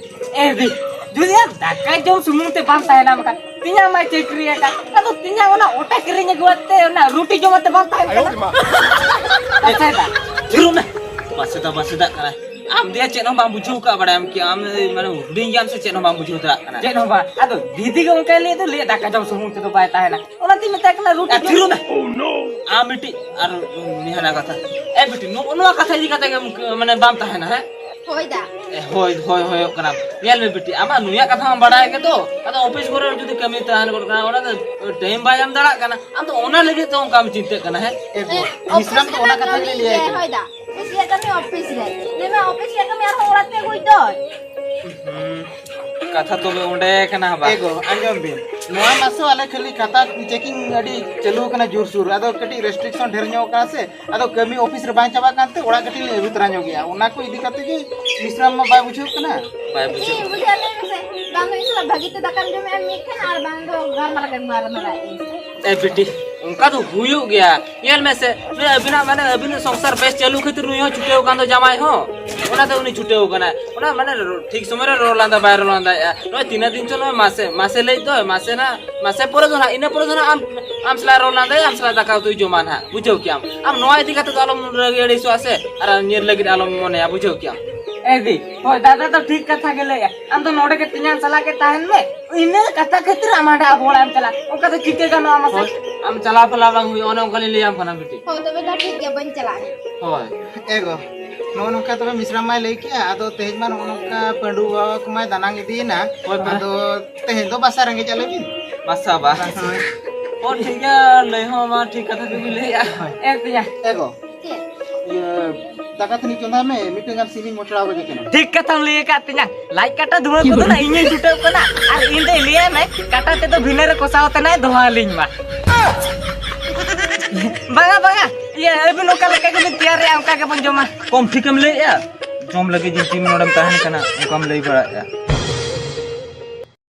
ᱮ ᱫᱤ, ᱡᱩᱫᱤ ᱟᱢ ᱫᱟᱠᱟ ᱡᱚᱢ ᱥᱩᱢᱩᱝ ᱛᱮ ᱵᱟᱢ ᱛᱟᱦᱮᱱᱟ, ᱢᱮᱱᱠᱷᱟᱱ ᱛᱮᱧᱟᱝ ᱢᱟᱭ ᱪᱟᱹᱠᱨᱤ ᱟᱠᱟᱫ, ᱟᱫᱚ ᱛᱮᱧᱟᱝ ᱚᱱᱟ ᱚᱴᱟ ᱠᱤᱨᱤᱧ ᱟᱹᱜᱩᱣᱟᱛᱮ ᱚᱱᱟ ᱨᱩᱴᱤ ᱡᱚᱢ ᱟᱛᱮ ᱵᱟᱢ ᱛᱟᱦᱮᱱ ᱠᱟᱱᱟ? ᱯᱟᱥᱮᱫᱟ᱾ ᱛᱷᱤᱨᱚᱜ ᱢᱮ᱾ ᱯᱟᱥᱮᱫᱟ, ᱯᱟᱥᱮᱫᱟᱜ ᱠᱟᱱᱟᱭ᱾ ᱟᱢ ᱫᱮᱭᱟ ᱪᱮᱫ ᱦᱚᱸ ᱵᱟᱢ ᱵᱩᱡᱷᱟᱹᱣ ᱠᱟᱜ ᱵᱟᱲᱟᱭᱟᱢ ᱠᱤ? ᱟᱢ, ᱢᱟᱱᱮ, ᱦᱩᱰᱤᱧ ᱜᱮᱭᱟᱢ ᱥᱮ ᱪᱮᱫ ᱦᱚᱸ ᱵᱟᱢ ᱵᱩᱡᱷᱟᱹᱣ ᱫᱟᱲᱮᱭᱟᱜ ᱠᱟᱱᱟ? ᱪᱮᱫ ᱦᱚᱸ ᱵᱟᱝ᱾ ᱟᱫᱚ ᱫᱤᱫᱤ ᱜᱮ ᱚᱱᱠᱟᱭ ᱞᱟᱹᱭᱮᱫ ᱫᱚ, ᱞᱟᱹᱭᱮᱫ ᱫᱟᱠᱟ ᱡᱚᱢ ᱥᱩᱢᱩᱝ ᱛᱮᱫᱚ ᱵᱟᱭ ᱛᱟᱦᱮᱱᱟ᱾ ᱚᱱᱟᱛᱮᱧ ᱢᱮᱛᱟᱭ ᱠᱟᱱᱟ ᱨᱩᱴᱤ ᱮ, ᱡᱚᱢ᱾ ᱛᱷᱤᱨᱚᱜ ᱢᱮ᱾ ᱟᱢ ᱢᱤᱫᱴᱤᱡ ᱟᱨ ᱩᱱᱤ ᱦᱟᱱᱟ ᱠᱟᱛᱷᱟ᱾ ᱮ ᱵᱤᱴᱤ, ᱱᱚᱜᱼᱚ ᱱᱚᱣᱟ ᱠᱟᱛᱷᱟ ᱤᱫᱤ ᱠᱟᱛᱮ ᱜᱮ ᱢᱟᱱᱮ ᱵᱟᱢ ᱛᱟᱦᱮᱱᱟ, ᱦᱮᱸ? ᱦᱳᱭ ᱫᱟ᱾ ᱮ, ᱦᱳᱭ, ᱦᱳᱭ, ᱦᱳᱭᱚᱜ ᱠᱟᱱᱟ᱾ ᱧᱮᱞ ᱢᱮ ᱵᱤᱴᱤ, ᱟᱢᱟᱜ ᱱᱩᱭᱟᱜ ᱠᱟᱛᱷᱟ ᱢᱟ ᱵᱟᱲᱟᱭ ᱜᱮ ᱛᱚ᱾ ᱟᱫᱚ ᱚᱯᱷᱤᱥ ᱠᱚᱨᱮ ᱡᱩᱫᱤ ᱠᱟᱹᱢᱤ ᱛᱟᱦᱮᱱ ᱜᱚᱫ ᱠᱟᱱᱟ, ᱚᱱᱟ ᱫᱚ ᱴᱟᱭᱤᱢ ᱵᱟᱭ ᱮᱢ ᱫᱟᱲᱮᱭᱟᱜ ᱠᱟᱱᱟ᱾ ᱟᱢ ᱫᱚ ᱚᱱᱟ ᱞᱟᱹᱜᱤᱫ ᱛᱮ ᱚᱱᱠᱟᱢ ᱪᱤᱱᱛᱟᱹᱜ ᱠᱟᱱᱟ, ᱦᱮᱸ? ᱮ ᱜᱚ, ᱦᱮᱸ, ᱢᱤᱥᱨᱟᱢ ᱫᱚ ᱚᱱᱟ ᱠᱟᱛᱷᱟ ᱜᱮᱞᱮ ᱞᱟᱹᱭᱟᱭ ᱠᱟᱱᱟ᱾ ᱦᱳᱭ ᱫᱟ᱾ ᱚᱯᱷᱤᱥ ᱨᱮᱭᱟᱜ ᱠᱟᱹᱢᱤ ᱚᱯᱷᱤᱥ ᱨᱮ᱾ ᱞᱟᱹᱭ ᱢᱮ, ᱚᱯᱷᱤᱥ ᱨᱮᱭᱟᱜ ᱠᱟᱹᱢᱤ ᱟᱨᱦᱚᱸ ᱚᱲᱟᱜ ᱯᱮ ᱟᱹᱜᱩᱭ ᱫᱚ᱾ ᱦᱩᱸ, ᱠᱟᱛᱷᱟ ᱛᱚᱵᱮ ᱚᱸᱰᱮ ᱠᱟᱱᱟ ᱵᱟ᱾ ᱮ ᱜᱚ, ᱟᱸᱡᱚᱢ ᱵᱤᱱ᱾ ᱱᱚᱣᱟ ᱢᱟᱥ ᱦᱚᱸ ᱟᱞᱮ ᱠᱷᱟᱹᱞᱤ ᱠᱷᱟᱛᱟ ᱪᱮᱠᱤᱝ ᱟᱹᱰᱤ ᱪᱟᱹᱞᱩ ᱟᱠᱟᱱᱟ ᱡᱳᱨᱥᱳᱨ, ᱟᱫᱚ ᱠᱟᱹᱴᱤᱡ ᱨᱮᱥᱴᱨᱤᱠᱥᱚᱱ ᱰᱷᱮᱨ ᱧᱚᱜ ᱟᱠᱟᱱᱟ ᱥᱮ, ᱟᱫᱚ ᱠᱟᱹᱢᱤ ᱚᱯᱷᱤᱥ ᱨᱮ ᱵᱟᱝ ᱪᱟᱵᱟᱜ ᱠᱟᱱᱛᱮ ᱚᱲᱟᱜ ᱠᱟᱹᱴᱤᱡ ᱞᱤᱧ ᱟᱹᱜᱩ ᱛᱚᱨᱟ ᱧᱚᱜ ᱜᱮᱭᱟ, ᱚᱱᱟ ᱠᱚ ᱤᱫᱤ ᱠᱟᱛᱮ ᱜᱮ ᱵᱤᱥᱨᱟᱢ ᱢᱟ ᱵᱟᱭ ᱵᱩᱡᱷᱟᱹᱣ ᱠᱟᱱᱟ᱾ ᱵᱟᱭ ᱵᱩᱡᱷᱟᱹᱣ᱾ ᱪᱮᱫ ᱤᱧ ᱵᱩᱡᱷᱟᱹᱣ ᱞᱟᱹᱭ ᱢᱮᱥᱮ? ᱵᱟᱝ ᱫᱚ ᱤᱧ ᱥᱟᱞᱟᱜ ᱵᱷᱟᱹᱜᱤ ᱛᱮ ᱫᱟᱠᱟᱢ ᱡᱚᱢᱮᱜᱼᱟ ᱢᱤᱫ ᱴᱷᱮᱱ, ᱟᱨ ᱵᱟᱝ ᱫᱚ ᱜᱟᱞᱢᱟᱨᱟᱣ ᱜᱟᱞᱢᱟᱨᱟᱣ ᱨᱮ ᱢᱮᱱᱟᱜ ᱤᱧ᱾ ᱮ ᱵᱤᱴᱤ, ᱚᱱᱠᱟ ᱫᱚ ᱦᱩᱭᱩᱜ ᱜᱮᱭᱟ᱾ ᱧᱮᱞ ᱢᱮᱥᱮ, ᱱᱩᱭ ᱟᱹᱵᱤᱱᱟᱜ, ᱢᱟᱱᱮ, ᱟᱹᱵᱤᱱᱟᱜ ᱥᱚᱝᱥᱟᱨ ᱵᱮᱥ ᱪᱟᱹᱞᱩ ᱠᱷᱟᱹᱛᱤᱨ ᱱᱩᱭ ᱦᱚᱸ ᱪᱷᱩᱴᱟᱹᱣ ᱟᱠᱟᱱ ᱫᱚ ᱡᱟᱢᱟᱭ ᱦᱚᱸ᱾ ᱚᱱᱟᱛᱮ ᱩᱱᱤ ᱪᱷᱩᱴᱟᱹᱣ ᱟᱠᱟᱱᱟᱭ᱾ ᱚᱱᱟ, ᱢᱟᱱᱮ, ᱴᱷᱤᱠ ᱥᱚᱢᱚᱭ ᱨᱮ ᱨᱚᱲ ᱞᱟᱸᱫᱟ ᱵᱟᱭ ᱨᱚᱲ ᱞᱟᱸᱫᱟᱭᱮᱫᱼᱟ᱾ ᱱᱚᱜᱼᱚᱭ ᱛᱤᱱᱟᱹᱜ ᱫᱤᱱ ᱪᱚ ᱱᱚᱜᱼᱚᱭ ᱢᱟᱥᱮ, ᱢᱟᱥᱮ ᱞᱟᱹᱭᱮᱫ ᱫᱚᱭ, ᱢᱟᱥᱮ ᱱᱟᱜ, ᱢᱟᱥᱮ ᱯᱚᱨᱮ ᱫᱚ ᱱᱟᱜ, ᱤᱱᱟᱹ ᱯᱚᱨᱮ ᱫᱚ ᱱᱟᱜ ᱟᱢ, ᱟᱢ ᱥᱟᱞᱟᱜ ᱨᱚᱲ ᱞᱟᱸᱫᱟᱭᱟ, ᱟᱢ ᱥᱟᱞᱟᱜ ᱫᱟᱠᱟ ᱩᱛᱩᱭ ᱡᱚᱢᱟ ᱱᱟᱜ, ᱵᱩᱡᱷᱟᱹᱣ ᱠᱮᱜᱼᱟᱢ? ᱟᱢ ᱱᱚᱣᱟ ᱤᱫᱤ ᱠᱟᱛᱮ ᱫᱚ ᱟᱞᱚᱢ ᱨᱟᱹᱜᱤ ᱟᱹᱲᱤᱥᱚᱜᱼᱟ ᱥᱮ, ᱟᱨ ᱧᱤᱨ ᱞᱟᱹᱜᱤᱫ ᱟᱞᱚᱢ ᱢᱚᱱᱮᱭᱟ, ᱵᱩᱡᱷᱟᱹᱣ ᱠᱮᱜᱼᱟᱢ? ᱮ ᱫᱤ, ᱦᱳᱭ, ᱫᱟᱫᱟ ᱫᱚ ᱴᱷᱤᱠ ᱠᱟᱛᱷᱟ ᱜᱮ ᱞᱟᱹᱭᱮᱜᱼᱟ᱾ ᱟᱢ ᱫᱚ ᱱᱚᱰᱮ ᱜᱮ ᱛᱮᱧᱟᱝ ᱥᱟᱞᱟᱜ ᱜᱮ ᱛᱟᱦᱮᱱ ᱢᱮ᱾ ᱤᱱᱟᱹ ᱠᱟᱛᱷᱟ ᱠᱷᱟᱹᱛᱤᱨ ᱟᱢ ᱦᱟᱸᱰᱮ ᱟᱵᱚ ᱚᱲᱟᱜ ᱮᱢ ᱪᱟᱞᱟᱜᱼᱟ, ᱚᱱᱠᱟ ᱫᱚ ᱪᱤᱠᱟᱹ ᱜᱟᱱᱚᱜᱼᱟ ᱢᱟᱥᱮ? ᱦᱳᱭ, ᱟᱢ ᱪᱟᱞᱟᱣ ᱯᱷᱮᱞᱟᱣ ᱵᱟᱝ ᱦᱩᱭᱩᱜᱼᱟ, ᱚᱱᱮ ᱚᱱᱠᱟ ᱞᱤᱧ ᱞᱟᱹᱭᱟᱢ ᱠᱟᱱᱟ ᱵᱤᱴᱤ᱾ ᱦᱳᱭ, ᱛᱚᱵᱮ ᱫᱚ ᱴᱷᱤᱠ ᱜᱮᱭᱟ, ᱵᱟᱹᱧ ᱪᱟᱞᱟᱜᱼᱟ᱾ ᱦᱳᱭ᱾ ᱮ ᱜᱚ, ᱱᱚᱜᱼᱚ ᱱᱚᱝᱠᱟ ᱛᱚᱵᱮ ᱢᱤᱥᱨᱟ ᱢᱟᱭ ᱞᱟᱹᱭ ᱠᱮᱜᱼᱟ, ᱟᱫᱚ ᱛᱮᱦᱮᱧ ᱢᱟ ᱱᱚᱜᱼᱚ ᱱᱚᱝᱠᱟ ᱯᱟᱺᱰᱩ ᱵᱟᱵᱟ ᱠᱚᱢᱟᱭ ᱫᱟᱱᱟᱝ ᱤᱫᱤᱭᱮᱱᱟ, ᱦᱳᱭ, ᱦᱳᱭ᱾ ᱟᱫᱚ ᱛᱮᱦᱮᱧ ᱫᱚ ᱵᱟᱥᱟ ᱨᱮᱸᱜᱮᱡ ᱟᱞᱮ ᱵᱤᱱ᱾ ᱵᱟᱥᱟ ᱵᱟ᱾ ᱦᱳᱭ᱾ ᱚ, ᱴᱷᱤᱠ ᱜᱮᱭᱟ, ᱞᱟᱹᱭ ᱦᱚᱸ ᱢᱟ ᱴᱷᱤᱠ ᱠᱟᱛᱷᱟ ᱜᱮᱵᱤᱱ ᱞᱟᱹᱭᱮᱜᱼᱟ᱾ ᱮ ᱛᱮᱭᱟ᱾ ᱮ ᱜᱚ, ᱪᱮᱫ? ᱤᱭᱟᱹ, ᱫᱟᱠᱟ ᱛᱟᱹᱱᱤᱡ ᱪᱚᱸᱫᱟᱭ ᱢᱮ, ᱢᱤᱫᱴᱟᱝ ᱜᱟᱱ ᱥᱤᱢᱤᱧ ᱢᱚᱴᱲᱟᱣ ᱠᱟᱫᱮ ᱠᱟᱱᱟ᱾ ᱴᱷᱤᱠ ᱠᱟᱛᱷᱟᱢ ᱞᱟᱹᱭ ᱟᱠᱟᱫ ᱛᱤᱧᱟ᱾ ᱞᱟᱡ ᱠᱟᱴᱟ ᱫᱷᱩᱣᱟᱹ ᱠᱚᱫᱚ ᱱᱟᱜ ᱤᱧᱤᱧ ᱪᱷᱩᱴᱟᱹᱣ ᱠᱟᱱᱟ᱾ ᱟᱨ ᱤᱧ ᱫᱚᱭ ᱞᱟᱹᱭᱟᱭ ᱢᱮ, ᱠᱟᱴᱟ ᱛᱮᱫᱚ ᱵᱷᱤᱱᱟᱹ ᱨᱮ ᱠᱚᱥᱟᱣ ᱛᱮᱱᱟᱭ ᱫᱚᱦᱚ ᱟᱹᱞᱤᱧ ᱢᱟ᱾ ᱵᱟᱝᱟ, ᱵᱟᱝᱟ, ᱤᱭᱟᱹ, ᱟᱹᱵᱤᱱ ᱚᱠᱟ ᱞᱮᱠᱟ ᱜᱮᱵᱤᱱ ᱛᱮᱭᱟᱨᱮᱜᱼᱟ, ᱚᱱᱠᱟ ᱜᱮᱵᱚᱱ ᱡᱚᱢᱟ᱾ ᱠᱚᱢ ᱴᱷᱤᱠᱮᱢ ᱞᱟᱹᱭᱮᱜᱼᱟ, ᱡᱚᱢ ᱞᱟᱹᱜᱤᱫ ᱡᱤᱞ ᱪᱤᱢ ᱱᱚᱰᱮᱢ ᱛᱟᱦᱮᱱ ᱠᱟᱱᱟ, ᱚᱱᱠᱟᱢ ᱞᱟᱹᱭ ᱵᱟᱲᱟᱭᱮᱜᱼᱟ᱾